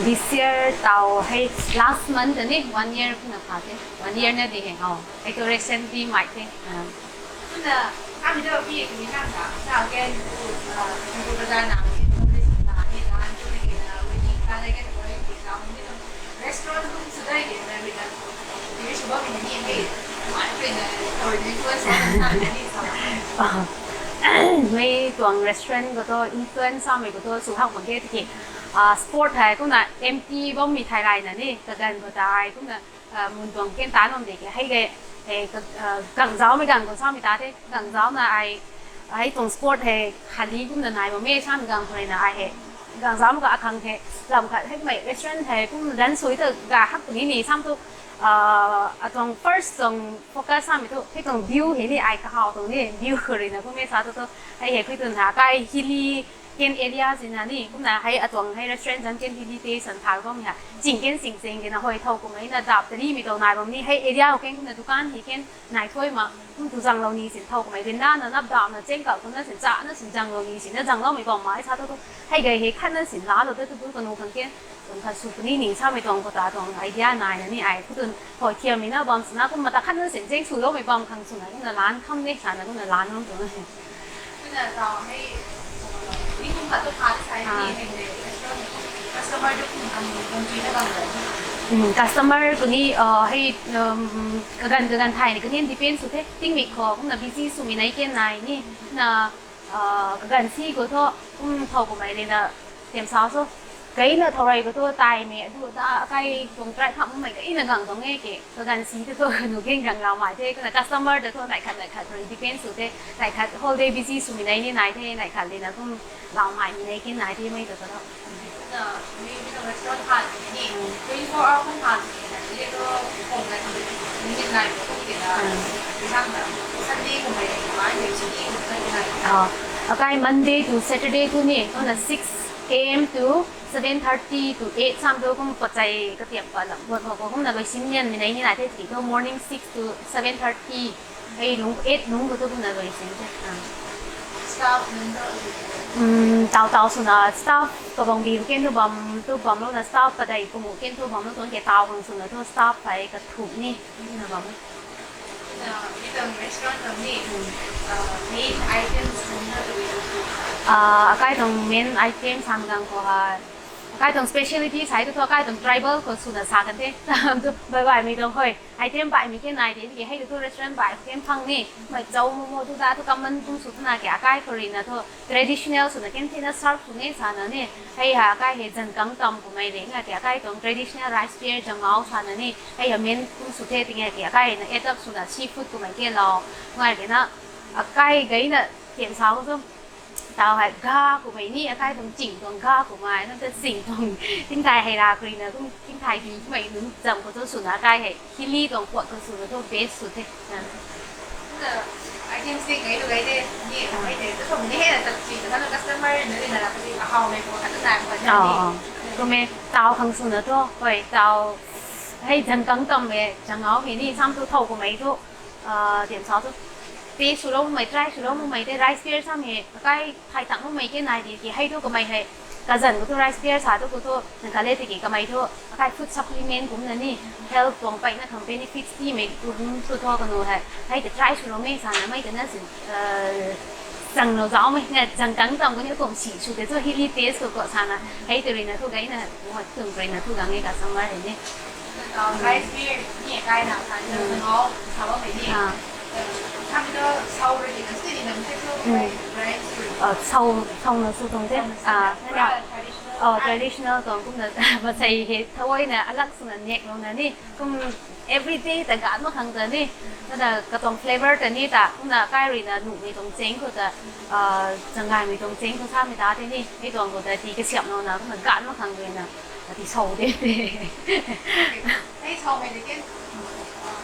This year tau hei last month ni one year kumna pha the. One year na di hei how. Hei tu recently mai the. Kumna kami tu pi kami nang ta sa again ku ku bazar na ni na ni na tu ni na. Restaurant kum sw dai de na rui na, di sw bam ni ni hei, ai rui na, or influence bam na ni sa. Mei tuang restaurant khou tu influence samei khou tu sw hak mak ge tiki, ah, sport hei kumna empty bammei thai rai na ni, kaganv khou ta ai kumna, ah, mun tuang ken tan bam de ke, hei ge, eh, ka, ah, gang zauc mei gang khou samei ta the, gang zauc na ai, ai tuang sport hei khali kumna nai bam e samei gang khou rui na ai hei, gang zauc mei ka akhang hei, lam khat hei mei restaurant hei kum dan sui ta ga hak ni ni sam tu, ah, atuang first tuang focus samei tu, hei tuang view hei ni ai kahaw tuang ni, view khou rui na kum e sa tu tu, hei hei khui tun ha, kai hilly ken area sina ni, kumna hei atuang hei restaurant zan ken hilly taste an thau bam ha. Ching ken sing sing kena hoi thau kumei na dap tari mi tau nai bam ni, hei area ho ken kumna dukan hei ken nai thuai ma, kum tu zang lou ni sin thau kumei rin na, na nap dap na cheng kau kumna sin cha na sin zang lou ni sin na zang lou mei bam ma, ai sa tu tu, hei gai hei khat na sin la lou tu tu tu kanu khang ken, kum khat sw puni ni samei tuang khou ta tuang idea nai na ni ai, khutun hoi thiam mi na bam sina, kum mata khat na sin cheng sw lou mei bam khang sw na, kumna lan kham ni sa na, kumna lan lou tu na. Kumna tau hei, ni kum khat tu khat sai ni hei de, customer tu kum kan kum ji na bam de. Mm, customer kuni, uh, hei, um, kaganv kaganv thai ni kuni depend sw the, tingmik khou kumna busy swmei nai ken nai ni, na, uh, kaganv si khou thu, kum thau kumei le na, tiam sa so. Kai na thau rui khou tu taimei, adu ta kai tuang try tham mei kai na gang tuang e ke. Kaganv si tu tu nu ken gang lau mai the, kumna customer tu tu nai khat nai khat rui depend sw the, nai khat whole day busy swmei nai ni nai the, nai khat le na kum lau mai ni nai ken nai the mei tu tu. Na, mi, mi na restaurant han ni, twenty-four hour kum han ni, na, ni tu kum na, ni nai kum ni na, ni sam na, Sunday kum ni, mai ni, Sunday kum ni na. Ah, akai Monday to Saturday tu ni, kumna six A M to seven thirty to eight sam tu kum pachai katiam pa lam, buat buat kumna loi sim nian mi nai ni nai the, ti tu morning six to seven thirty. Hei lung, eight lung khou tu kumna loi sin the. Ah. Staff member? Um, tau tau swna staff kabang bi ken tu bam, tu bam lou na staff kadai kumu ken tu bam lou tuang ke tau khang swna tu staff hei kathumh ni, ni na bam. Na, mi tuang restaurant tuang ni, ah, main items kum na tu? Ah, akai tuang main items hang gang khou ha, akai tuang speciality sai tu tu akai tuang tribal khou swna sa kan the. Tu bai bai mi tuang hoi. Item baihmei ken nai de, tiki hei tu restaurant baih ken phang ni, mei chow momo tu da tu common kum sw tu na ke, akai khou rui na tu traditional swna ken thina serve sw ni sa na ni, hei ha akai hei zangkang tam kumei le nga ke, akai tuang traditional rice beer zangau sa na ni, hei ha main kum sw the tiki ke, akai na add up swna seafood kumei ke lau, ngai ke na, akai gei na tian sa tu, tau hei ga kumei ni, akai tuang ching tuang ga kumei, na ta ching tuang, tingthai hei ra kri na, kum tingthai bi kumei nunc zam khou tu swna akai hei, hilly tuang puat khou swna tu best sw the. Na. Na, item sing ngai tu gai de, ni, ngai de, tu tuang ni hei na tak ching, na customer na ni na, kasi ahau mei ko, atu nai ko, na ni. Oh, oh. Kumei, tau khang swna tu, hoi, tau, hei, zangkang tam e, zangau hei ni, sam tu thau kumei tu, ah, tiam sa tu, taste swlou mei, try swlou mei te, rice beer sam hei, akai thai tang mei ke nai di ki, hei tu kamei hei, kazan khou tu rice beer sa tu khou tu, nang kale tiki kamei tu, akai food supplement kumna ni, health tuang peyna khang benefits timei kum tu thu kanu hei, hei ta try swlou mei sa na mei ta na sin, eh, zang lou zauc mei, na zangkang tam khou ni kum si sw te tu hilly taste khou khou sa na, hei tu rui na tu gai na, tum rui na tu gang e customer hei ni. Rice beer ni kai na kan, mm, ngau sa bam ni. Ah. Tham tu sau rui na sini nam te tu, mm, rice beer. Ah, sau, sau na sw tuang the. Sau na sw. Ah, na, traditional. Oh, traditional tuang kumna, masei hei thawai na alak swna nek lou na ni. Kum everyday ta gan mak khang ta ni. Na ta katuang flavor ta ni ta, kumna kai rui na nuhmei tuang cheng khou ta, ah, zanggaymei tuang cheng khou samei ta te ni. Hei tuang khou ta ti kasiamh lou na, kumna gan mak khang rui na. Ati sau de te. Hei sau mei de ken,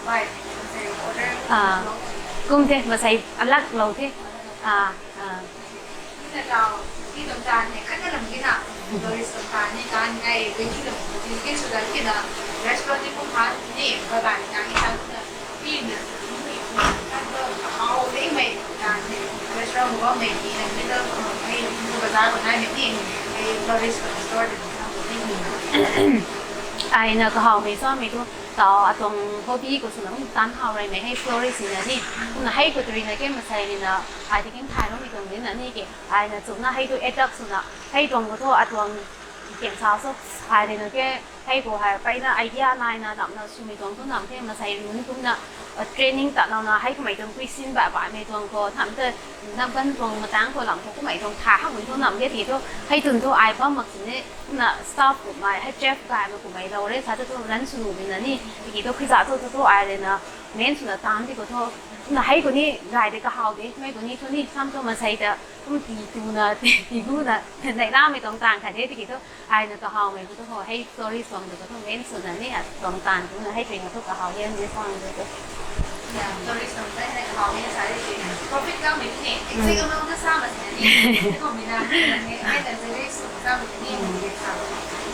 bai, masei order. Ah, kum the, masei alak lou the. Ah, ah. Ni na tau, ni tuang tan hei, khat na lam ki na, tourist tuang tan ni tan ngai, wi ni lam, ni ken sw dan ki na, restaurant ni kum han, ni, bai bai, na ni tan na, ni na, ni, ni, kan tu, how, ni mei, na, ni, restaurant mo mei, ni na, ni tu, mei, tu bazaar ko nai mei, ni, mei, tourist tuang store de, na, ni, ni. Ai na kahawmei samei tu, tau atuang hobby khou swna kum tan how rui mei hei florist na ni. Kumna hei khou tu rui na ke masei ni na, ai ti king thai lou mei tuang ni na ni ke. Ai na chuna hei tu attack swna, hei tuang khou thu atuang tiam sa so, ai rui na ke, Hei khou hei peyna idea naina lamna swmei tuang thu nam the, masei nunc kumna training ta louna hei kummei tuang kuisin ba baihmei tuang khou nam ta, nam gan tuang matang khou lam khou kummei tuang tha hamei thu nam the tiki thu, hei tun thu ai bam mak sini, kumna staff kummei hei chef gaymei kummei lou re sa thu thu ran sw nuh bina ni tiki thu khuiza thu thu thu ai rui na main swna tan di khou thu, kumna hei khou ni gay de kahaw de, mei khou ni thu ni sam thu masei ta kum ti tuna ti guna neihlamei tuang tang khat de tiki thu, ai na kahawmei khou thu ho hei tourist tuang de khou thu main swna ni atuang tan kumna hei tuina thu kahaw hian de sang de thu. Tourist tuang tei hei kahaw hian sa de tiki profit kang mei ni exact amount na sa ma sini ni, kumna ni hei na zere sw sa ma sini ni sa.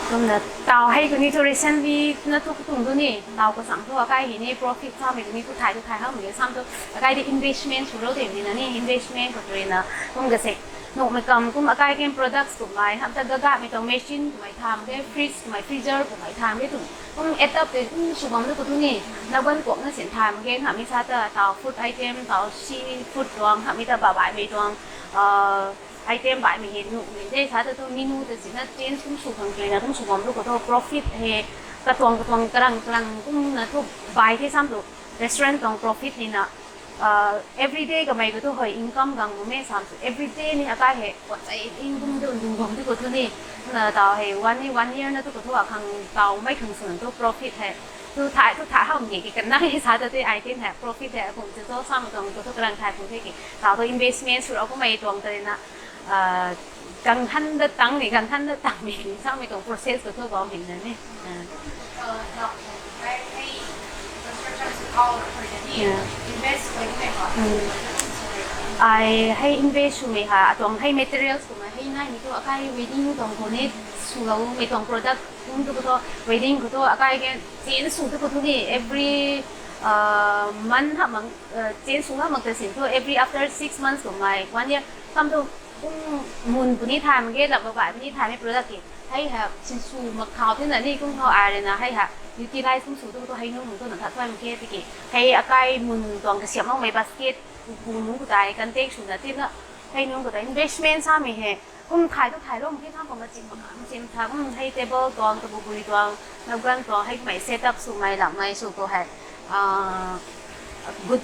Kumna taw hei khou ni thu recently na thu khou tuang thu ni taw khou sang thu akai hei ni profit samei khou ni thu thay thu thay hamei sam thu akai di investment sw rou de ni na ni investment khou rui na kum kasek nuhmei kam kum akai ken products kummei ham ta gagamei tuang machine kummei tham ke, fridge kummei, freezer kummei tham ke tu kum etap te kum sw bam tu khou thu ni na gan kuakna sin tham ke hamei sa ta taw food item, taw sea food tuang hamei ta ba baihmei tuang item baihmei hei nuhmei de sa ta thu menu ta sina change kum sw khang rui na kum sw bam tu khou thu profit hei katuang katuang karang karang kumna thu bai the sam thu restaurant tuang profit ni na everyday kamei khou thu hei income gang bu me sam sw everyday ni akai hei kuat chei in kum tu lu bam tu khou thu ni na taw hei one ni one year na tu khou thu akhang taw mei khang sw tu profit hei thu thay thu thay hamei ki kanang hei sa ta te item hei profit hei akum tu thu sam tuang khou thu karang thay kum the ki taw thu investment sw rou kummei tuang ta na gang han da tang ni gang han da tang ni samei tuang process khou thu bam hei na ni. Ai hei invest swmei ha atuang hei materials kummei hei naimei thu akai wedding tuang khou ni swloumei tuang product kum tu khou thu wedding khou thu akai ke change sw tu khou thu ni every month ha mang change sw ha mang ta sin thu every after six months kummei one year kam tu kum mun puni thay mak ge lap ba baih puni thaymei product ki hei ha sin sw mak khou thina ni kum khou ai rui na hei ha utilize kum sw tu khou thu hei nunc khou thu na that thay mak ge tiki hei akai mun tuang kasiamhloumei basket pu nunc khou tei contact swna tina hei nunc khou tei investment samei hei kum thay tu thaylou mak ge tham khou machim mak machim tha kum hei table tuang tabubui tuang napkin tuang hei kummei setup swmei lamhmei sw khou hei good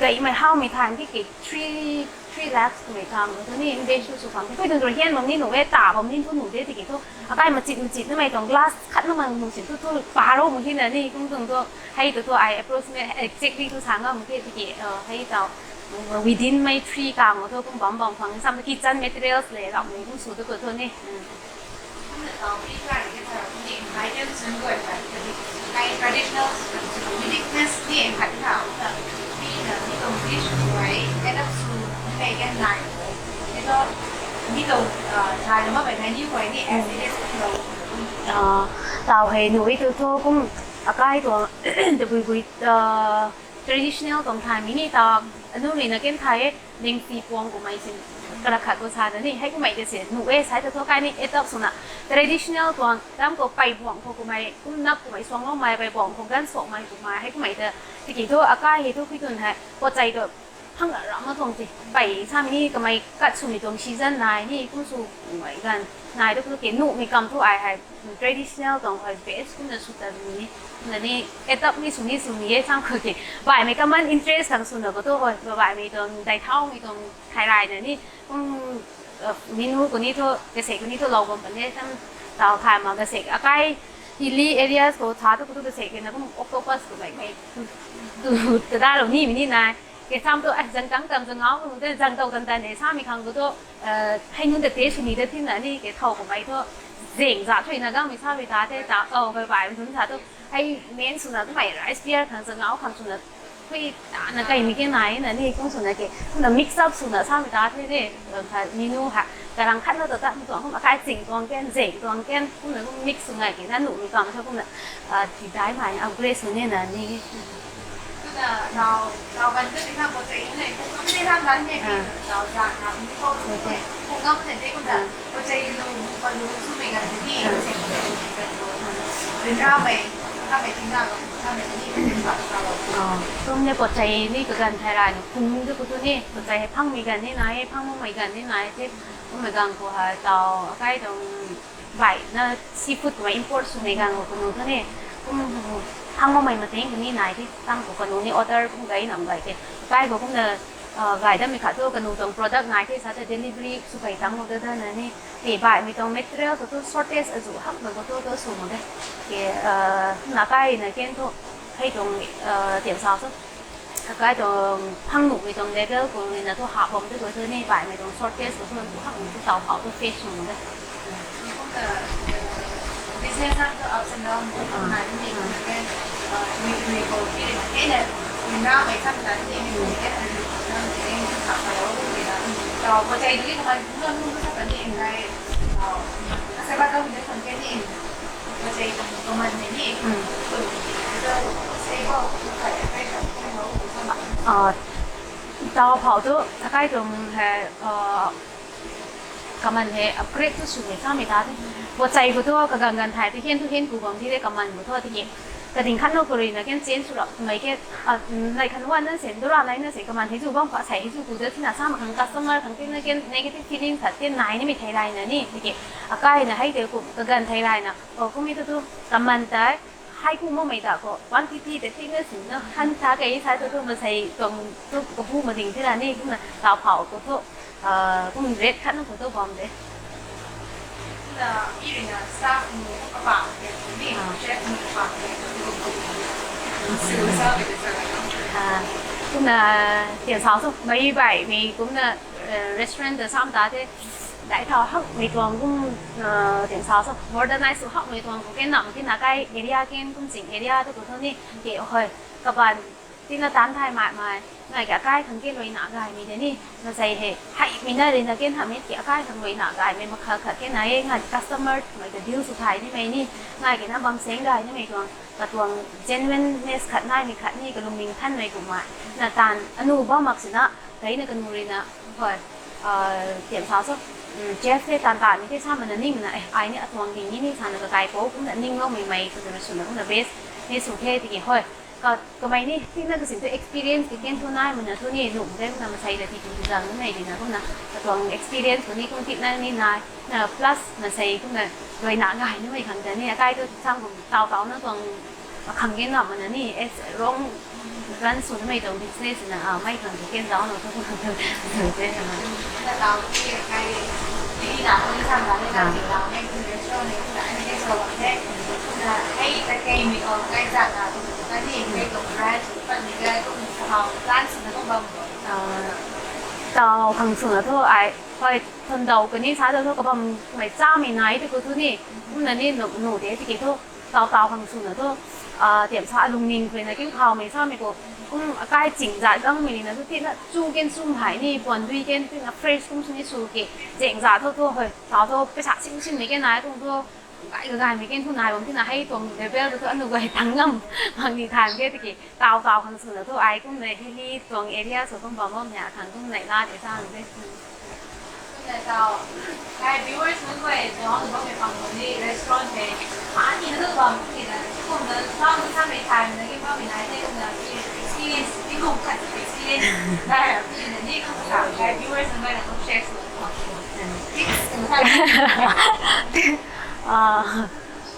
gaymei howmei thay mak ki three three lakhs kummei khang khou thu ni invest sw sw khang khui tuang rui hian bam ni nuh e ta bam ni thu nuh de tiki thu akai machit machit namei tuang glass khat namei nuh sin thu thu pa rou mak hina ni kum tuang thu hei tu thu ai approximate exactly thu sa ngam mak ge tiki hei taw within mei three khang khou thu kum bam bam khang sam kitchen materials le ramhmei kum sw tu khou thu ni taw hei nuh e tu thu kum akai tuang tabui bui traditional tuang thaymei ni ta anu rui na ken thay e lingsi puang kummei sin karak khat khou sa na ni hei kummei de se nuh e sai ta thu kai ni etap swna traditional tuang ram khou pei buang khou kummei kum nap kummei suangloumei pei buang khou gan suakmei kummei hei kummei ta tiki thu akai hei thu khui tun hei puatchei tu phang ram na tuang ti pei samei ni kamei kat swmei tuang season nai ni kum sw kummei ganv nai tu khou ki nuhmei kam thu ai hei traditional tuang hei best kumna sw ta ni na ni etap ni sw ni sw ni e sam khou ki baihmei common interest khang swna khou thu hei ba baihmei tuang dai thaumei tuang thay rai na ni kum menu khou ni thu kasek khou ni thu lou bam pan e sam taw thay mak kasek akai hilly areas khou tha tu khou thu kasek na kum octopus kummei mei tu tadalou nimei ni nai ke sam tu zangtang tam zangau khou te zangtow tan tan e samei khang khou thu hei nunc ta te sw ni ta thina ni ke thow kummei thu zeng za thuina gangmei samei ta the ta o hei bai nunc sa thu hei main swna kummei rice beer khang zangau khang swna khui tana kaimei ke nai na ni kum swna ke kumna mix up swna samei ta the de kha menu ha karang khat na ta ta tuang kum akai ching tuang ken zeng tuang ken kumna kum mix swna ke na nuhmei kam thu kumna ti daimei upgrade sw ni na ni kum ni puatchei ni kaganv thay rai na kung tu khou thu ni puatchei hei phangmei ganv ni nai phang makmei ganv ni nai the kummei ganv khou hei taw akai tuang Baihna seafood kummei import swmei ganv khou kanu thu ni, kum hang makmei mating kani nai the, tang khou kanu ni order kum gay nam gay the. Kai khou kumna, ah, gay dammei khat thu kanu tuang product nai the sa the delivery sw kei tang khou da da na ni. Te baihmei tuang material khou thu shortage azu hakmei khou thu thu sw mak de. Ke, ah, na kai na ken thu hei tuang, ah, tiam sa thu. Akai tuang hang nuhmei tuang level khou ruina thu hap bam de khou thu ni baihmei tuang shortage khou thu hang nuh thu taw phau thu face sw mak de. Business hang thu ups and downs nai ni, then, uh, mi mi khou ti ri na kena, mi na mei sam ta ni, mi kena, taw pachai ni, taw pachai ni, taw pachai ni, taw pachai ni, Ah, taw phau thu, akai tuang hei, ah, kaman hei upgrade thu swmei samei ta the. Pachai khou thu kaganv ganv thay the, hen thu hen ku bam the, kaman khou thu tiki. Kading khat nu khou ruina ken change sw rap mei ke, ah, nai khan wan na sen, dura nai na sen, kaman hei zu bam kha sei hei zu ku da thina sa mak khang customer khang tina ken negative feeling khat tina nai nimei thei rai na ni, tiki. Akai na hei te ku kaganv thei rai na, oh, kum mi thu thu kaman tei, hei ku makmei ta khou, quantity tei tina sin na, han ta kei sa thu thu masei tuang thu kabu mading thina ni, kumna taw phau khou thu, ah, kum rate khat na khou thu bam de. Na, i rui na staff nu kapang de, ni, ah, chef nu kapang de, su sa de sa. Ah, kumna tiam sa thu, mei baihmei kumna, eh, restaurant ta sam ta the, dai thau hakmei tuang kum, ah, tiam sa thu, modernize sw hakmei tuang khou ken nam ken na kai area ken kum ching area tu khou thu ni, ke hoi, kaban, tina tan thay mai mai, ngai ke akai khang ke luaina gaymei de ni, na sei hei, heimei na rui na ken hamei ke akai khang luaina gaymei makhat khat ke na e, ngai customer mei ta deal sw thay nimei ni, ngai ke na bam seng gay nimei tuang, katuang genuineness khat naimei khat ni, kalungning thanmei kumna, na tan anu bam mak sina, tei na kanu rui na, hoi, ah, tiam sa thu, mm, chef the tan ta ni the sa mana ning na, eh, ai ni atuang ding ni ni sa na kakai pou, kumna ningloumei mei, kumna swna, kumna best ni sw the, tiki hoi, ka, kamei ni, tina kasin thu experience ki ken thu nai mana thu ni, num de, kumna masei ta ti tu zang ni mei di na, kumna, katuang experience khou ni, kum tina ni nai, na plus masei, kumna, luaina gay nimei khang ta ni, akai thu sam kum taw taw na tuang, akhang ken nam mana ni, es wrong run sw nimei tuang business na, ah, mei khang tu ken zauc na thu, tu te na. Na taw ki kai, ni na ko ni sam na ni na, ah, ki taw ni, ni restaurant ni, ni ni so te, na, hei ta kei mi ko kai za na, na ni, kei tuang branch, pat ni kai, tuang sa hau, plan sw na tuang bam. Ah, taw khang sw na thu ai, hoi, thun daw kani sa thu kabam mei chamei nai tu khou thu ni, kumna ni nu, nu de tiki thu, taw taw khang sw na thu, ah, tiam sa alungning khou na kin khaumei samei khou, kum akai ching zat gangmei na thu tina chu ken chum hei ni, puan dui ken tina fresh kum sw ni sw ke, ching zat thu thu hoi, taw thu pesa sing singmei ken nai tuang thu, Kai kagaymei ken thu nai bam tina hei tuang level tu thu anu gay tang ngam mak ni than ke tiki taw taw khang sw na thu ai kum nei hei hei tuang area sw kum bam bam nia khang kum nei la de sang de. Kumna taw, kai viewers nunc guay zauc na bammei pang khou ni restaurant hei, mani na tu bam kum ni na, kumna sa ni samei thay na ki bammei nai the kumna experience, tingkum khat experience, nai ram ni na ni kumna kai viewers nunc guay na kum share sw. Ah,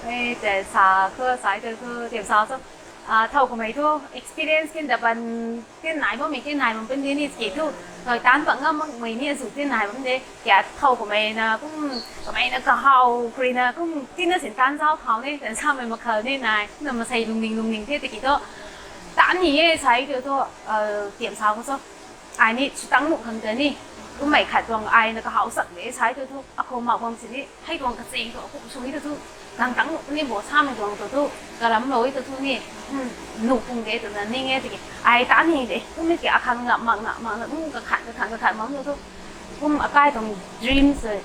ei, tei sa khou, sai tei khou, tiam sa khou. Ah, thow kamei thu experience kin daban, kin nai bammei, kin nai bam pen di ni ki thu, thow tan pat ngam makmei ni azu kin nai bam de. Kia thow kamei na kum, kamei na kahaw, kuri na kum, kin na sin tan zauc khou ni, tan samei makhal ni nai, na masei lungning lungning the tiki thu. Tan ni e sai tu thu, ah, tiam sa khou so. Ai ni sw tang nuh khang ta ni, kummei khat tuang ai na kahaw sak de sai tu thu, akhou mak bam si ni, hei tuang kacheng tu, akhou sw ni tu thu, gang tang nuh ni bo samei tuang tu thu, karam lou tu thu ni, hmm, nuh pung de tu na ning e tiki, ai tan ni de, kummei ki akhang ngam mak, ngam mak, na, hmm, kakhat, kakhat, kakhat mak tu thu, kum akai tuang dreams, eh,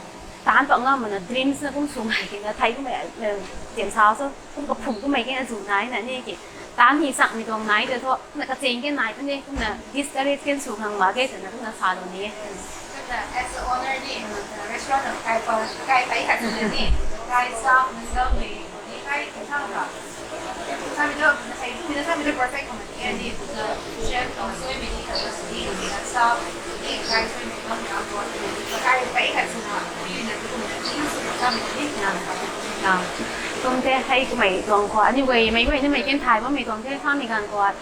tan pat ngam mana dreams na kum sw ngai ki na, thei kummei, eh, tiam sa so, kum kaphum kummei ki na zu nai na ni ki, Tan ni sakmei tuang nai de thu, na kacheng ke nai tu ni, kumna discourage ken sw khang mak ke twna kumna sa lou ni e. Kumna as a owner ni, restaurant na kai pa, kai pai khat ni, kai staff nunc guay ni, kai thang ra. Samei tu, na sai tu, na samei tu perfect khang ni, ni, chef, suaimei ni, ni, staff, ni, kai suaimei ni, kai pai khat swna, ni, na tu, ni, samei ni, na. Hei kamei tuang khou, aniu guay, mei guay ni mei ken thay bammei tuang the, samei ganv khou,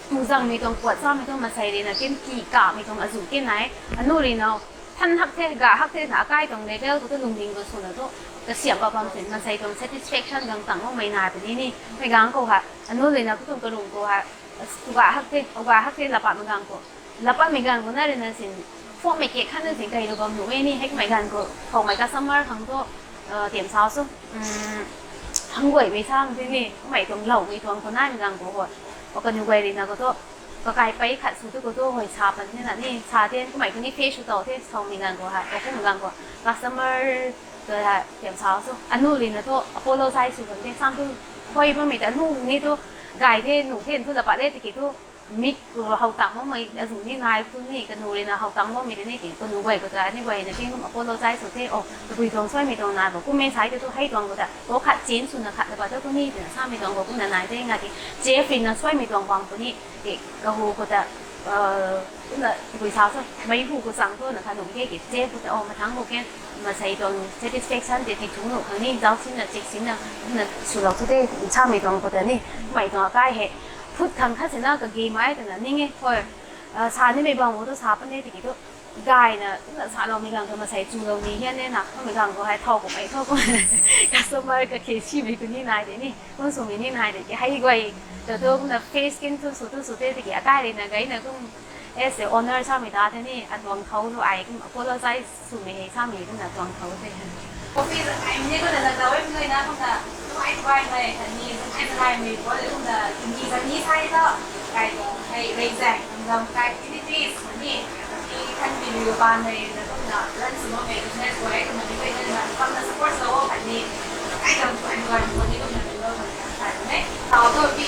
tu zangmei tuang puat samei tuang masei rina ken ki kamei tuang azu ken nai, anu rina, than hak the, ga hak the na, akai tuang level khou tu lungning khou swna tu, kasiam pa bam sin, masei tuang satisfaction gang tang o mei nai puni ni, mei gang khou ha, anu rina khou tuang karung khou ha, tu ga hak the, o ga hak the, lapa mei gang khou, lapa mei gang khou na rina sin, phone mei kek khan na sin, kai lu bam lu e ni, hei kamei gang khou, khou mei customer khang tu, tiam sau su, hang guay mei sang the ni, kamei tuang lou mei tuang khou na mei gang khou ho, o kaniw guay rina khou tu, kakai pei khat sw tu khou tu, hoi sa pan the na ni, sa the, kamei khou ni face sw tau the, sau mei gang khou ha, o kum gang khou, customer, tu ha, tiam sau su, anu rina tu, apologize sw kan the, sam tu, hoi bammei ta, nu ni tu, gay the, nu the, tu lapa le tiki tu, mik khou how tang bammei, azu ni nai tu ni, kanu rina how tang bammei ta ni, ti, kanu guay khou ta, ni guay na, ti, kum apologize sw the, o, tabui tuang suaimei tuang nai bo, kum mei sai tu, hei tuang khou ta, o khat change swna khat ta ba tu, tu ni, tina samei tuang khou, kumna nai the, nga ki, chef rina suaimei tuang bam tu ni, ti, kahu khou ta, kumna, tabui sa su, mei hu khou chang tu, na khat nung ke ki, chef khou ta, o, mathang khou ken, masei tuang satisfaction te ti thung nu khang ni, zauc sinna, chek sinna, kumna swlou tu the, samei tuang khou ta ni, mei tuang akai hei, food khang khat sina kage mai twna ning e, hoi, sa nimei bam khou tu sa pan e tiki tu, gayna, kumna saloumei gang khou masei chulou ni hian e na, kamei gang khou hei thow kumhmei, thow kumhmei, customer kakhe simei tu ni nai de ni, kum swmei ni nai de ki, hei guay, ta tu kumna face ken tu sw tu sw the tiki, akai rina gayna kum, as a owner samei ta the ni, atuang khou tu ai kum apologize swmei hei samei kumna tuang khou the. Coffee ai ni kumna na daw e mei na kumna, ai bai mei khatni, ai bai mei bo le kumna, ni zani sai ta, kai tuang hei rei zai, kum zam kai, activities ni, ni khan video ban mei na kumna, lan sw mei business guay kumna ni guay na kumna support sw o khatni, ai zam ai bai mei ni kumna video ban kai mei. Tau tu ti,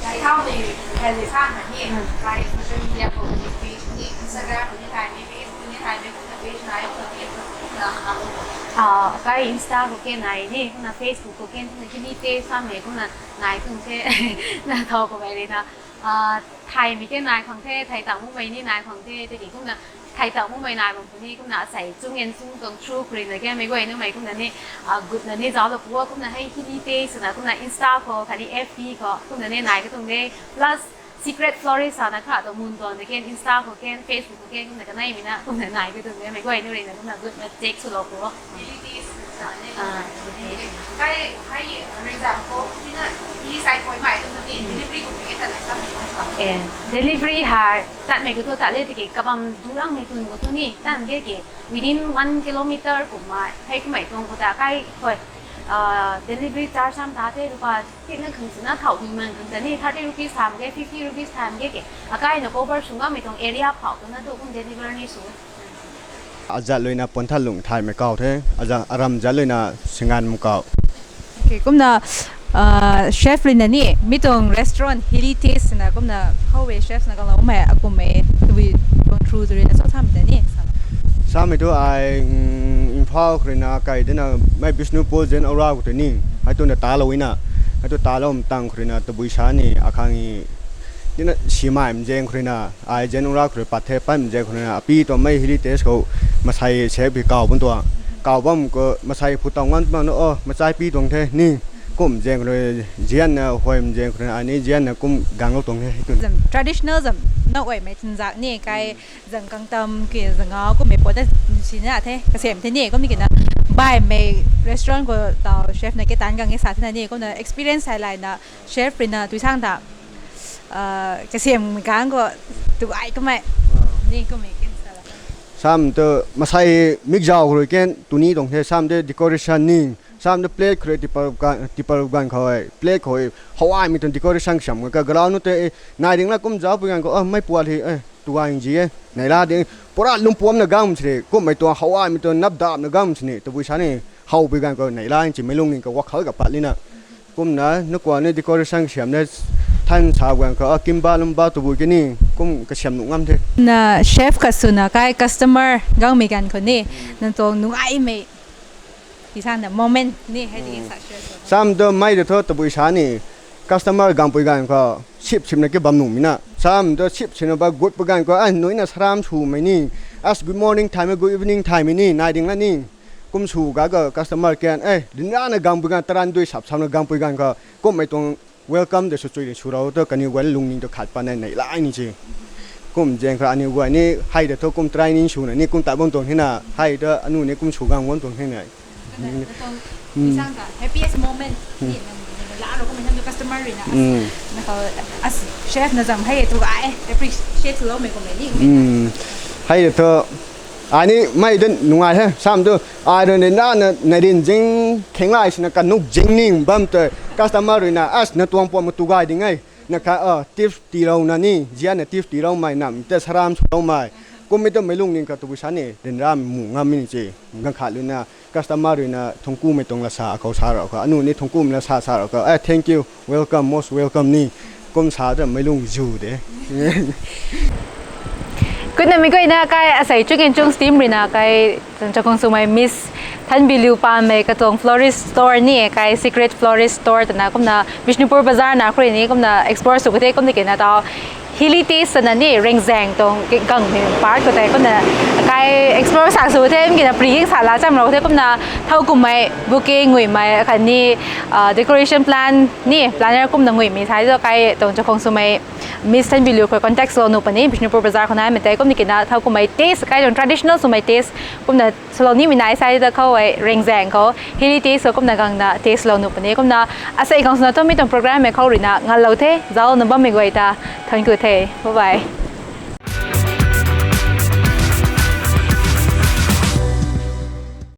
kai thau mei, kai le sa khatni, kai social media khou ni, page ni, Instagram khou ni, kai ni, Facebook ni, kai ni, kumna page nai, kumna page, kumna, kai Insta khou ken nai ni, kumna Facebook khou ken, kumna kini te samei kumna nai tung the, na thau khou bai rina, thaymei ken nai khang the, thay tang mumei ni nai khang the, tiki kumna thay tang mumei nai bam puni, kumna asei chung en chung tuang through khou rina ken mei guay numei kumna ni, gutna ni zauclou pu, kumna hei kini te swna, kumna Insta khou, khatni F B khou, kumna ni nai ka tuang de, plus Secret Florist sana kha tu mun tuang de ken, Insta khou ken, Facebook khou ken, kumna kaneimei na, kumna nai ka tuang de, mei guay nu rina, kumna gutna check swlou pu. Delivery hei, tatmei khou tu tat le tiki, kabam durangmei tun khou tu ni, tan ke ke, within one kilometer kumna, hei kumhmei tuang khou ta, kai, hoi, delivery charge sam ta the, rupa, tina khang swna thau hui man khang ta ni, thirty rupees tham ke, fifty rupees tham ke ke, akaina cover sw ngammei tuang area phau tu na tu kum deliver ni sw. Azat luina Puanthanlung thaymei kau the, aram zat luina Singanmukau. Kumna, chef ruina ni, mi tuang restaurant Hilly Taste na kumna, how e chef na kaloumei, akummei, tabui tuang through tu ruina, so samei ta ni, samei tu ai, Imphal khou ruina kai dena, mei Bishnupur Zen Aura khou tei ni, hei tuna talou ina, hei tu talou mtang khou ruina, tabui sa ni, akhang i, tina simei mzeng khou ruina, ai Zen Aura khou rui pat the, pat mzeng khou ruina, api tuang mei Hilly Taste khou, masei chef bi kau bam tuang, kau bam khou, masei phu tau ngan bam na, o, machai pi tuang the ni, kum mzeng khou rui, zianna, hoi mzeng khou ruina, ai ni zianna kum ganglou tuang the, hei tu. Traditional zam, na uaimei chwnzak ni, kai, zang kangtam ki zang ngau kummei po ta sina the, kasem the ni, kum ni kina, baihmei restaurant khou tau chef na ke tan gang e sa thena ni, kumna experience hei layna, chef ruina tui sang ta, kasem gang khou, tu ai kummei, ni kummei ken sa la. Sam tu, masei mikzau khou rui ken, tuni tuang the, sam tu decoration ni, sam tu plate khou rui, tipar ganv khou, plate khou, how aimei tuang decoration kasiam ka, ground nu tei, nai ding la kum zauc pui ganv khou, mei puat hi, tu ai nzi e, neihla ding, pura lungpuamcna gang sini, kummei tuang how aimei tuang napdapna gang sini, tabui sa ni, howpui ganv khou neihla nchimei lungning khou wakha ka pat lina. Kumna, na kuan ni decoration kasiam na, than sa ganv khou, kimba lumba tabui ke ni, kum kasiam nuh ngam the. Na chef khat swna kai customer gangmei ganv khou ni, nang tuang nungaimei, ti sa na moment ni, hei ti sa share sw. Sam tu mei tu thu tabui sa ni, customer gangpui ganv khou, sip sipna ke bam nuhmei na. Sam tu sip sipna ba gutpui ganv khou, ai nuina saram swmei ni, as good morning thaymei, good evening thaymei ni, nai ding la ni. Kum sw ga ga customer kan e, dinrana gangpui ganv, taran dui sap samna gangpui ganv kha, kummei tuang welcome de sw chui de sw rau tu kaniw guay lungning tu khat pa nei nei lai ni ci. Kum zaeng kha aniw guay ni hei de thu kum training swna ni kum ta bam tuang hina, hei ta anu ni kum sw gang bam tuang hina. Happiest moment ni nang, nang la ro kum nang customer rui na as, na khou as chef na zam hei tu ai appreciate lou mei kum ni. Hei de thu, ai ni mei de nungai he, sam tu, ai rui ni na, na, na rin zing, khenglai sina kanuk zing ning bam tu, customer rui na, as na tuang pam tu gay ding e, na kha, ah, tips tii rau na ni, zia na tips tii rau mei nam, te saram sw rau mei. Kummei tu mei lungning kha tu bu sa ni, dinra mu ngam mi ni ci, gang khat lu na, customer rui na thungkumei tuang la sa, akhou sa rau kha, anu ni thungkumei la sa, sa rau kha, eh, thank you, welcome, most welcome ni, kum sa tu mei lung zu de. Kumna mi guayna kai asei Chuk and Chung's team rui na kai Chakhong swmei Miss Thanbiliu Pamei katuang florist store ni, kai Secret Florist Store twna kumna Bishnupur Bazar na khou rui ni kumna explore sw ka the, kumna kina tau Hilly Taste twna ni Rengzang tuang gangmei part khou tei kumna kai explore sa sw the, kina pre ging sa la cham rau the, kumna thowkumhmei bouquet nguimei khatni decoration plan ni planner kumna nguimei sa tu kai tuang Chakhong swmei Miss Thanbiliu khou contact swlou nuh puni Bishnupur Bazar khou naimei tei, kumna kina thowkumhmei taste kai tuang traditional swmei taste kumna swlou nimei nai sa tu khou e Rengzang khou Hilly Taste khou kumna gangna taste lou nuh puni, kumna asei khang swna tumei tuang programmei khou rui na nganlou the, zaucna bammei guay ta thank you the, bye bye.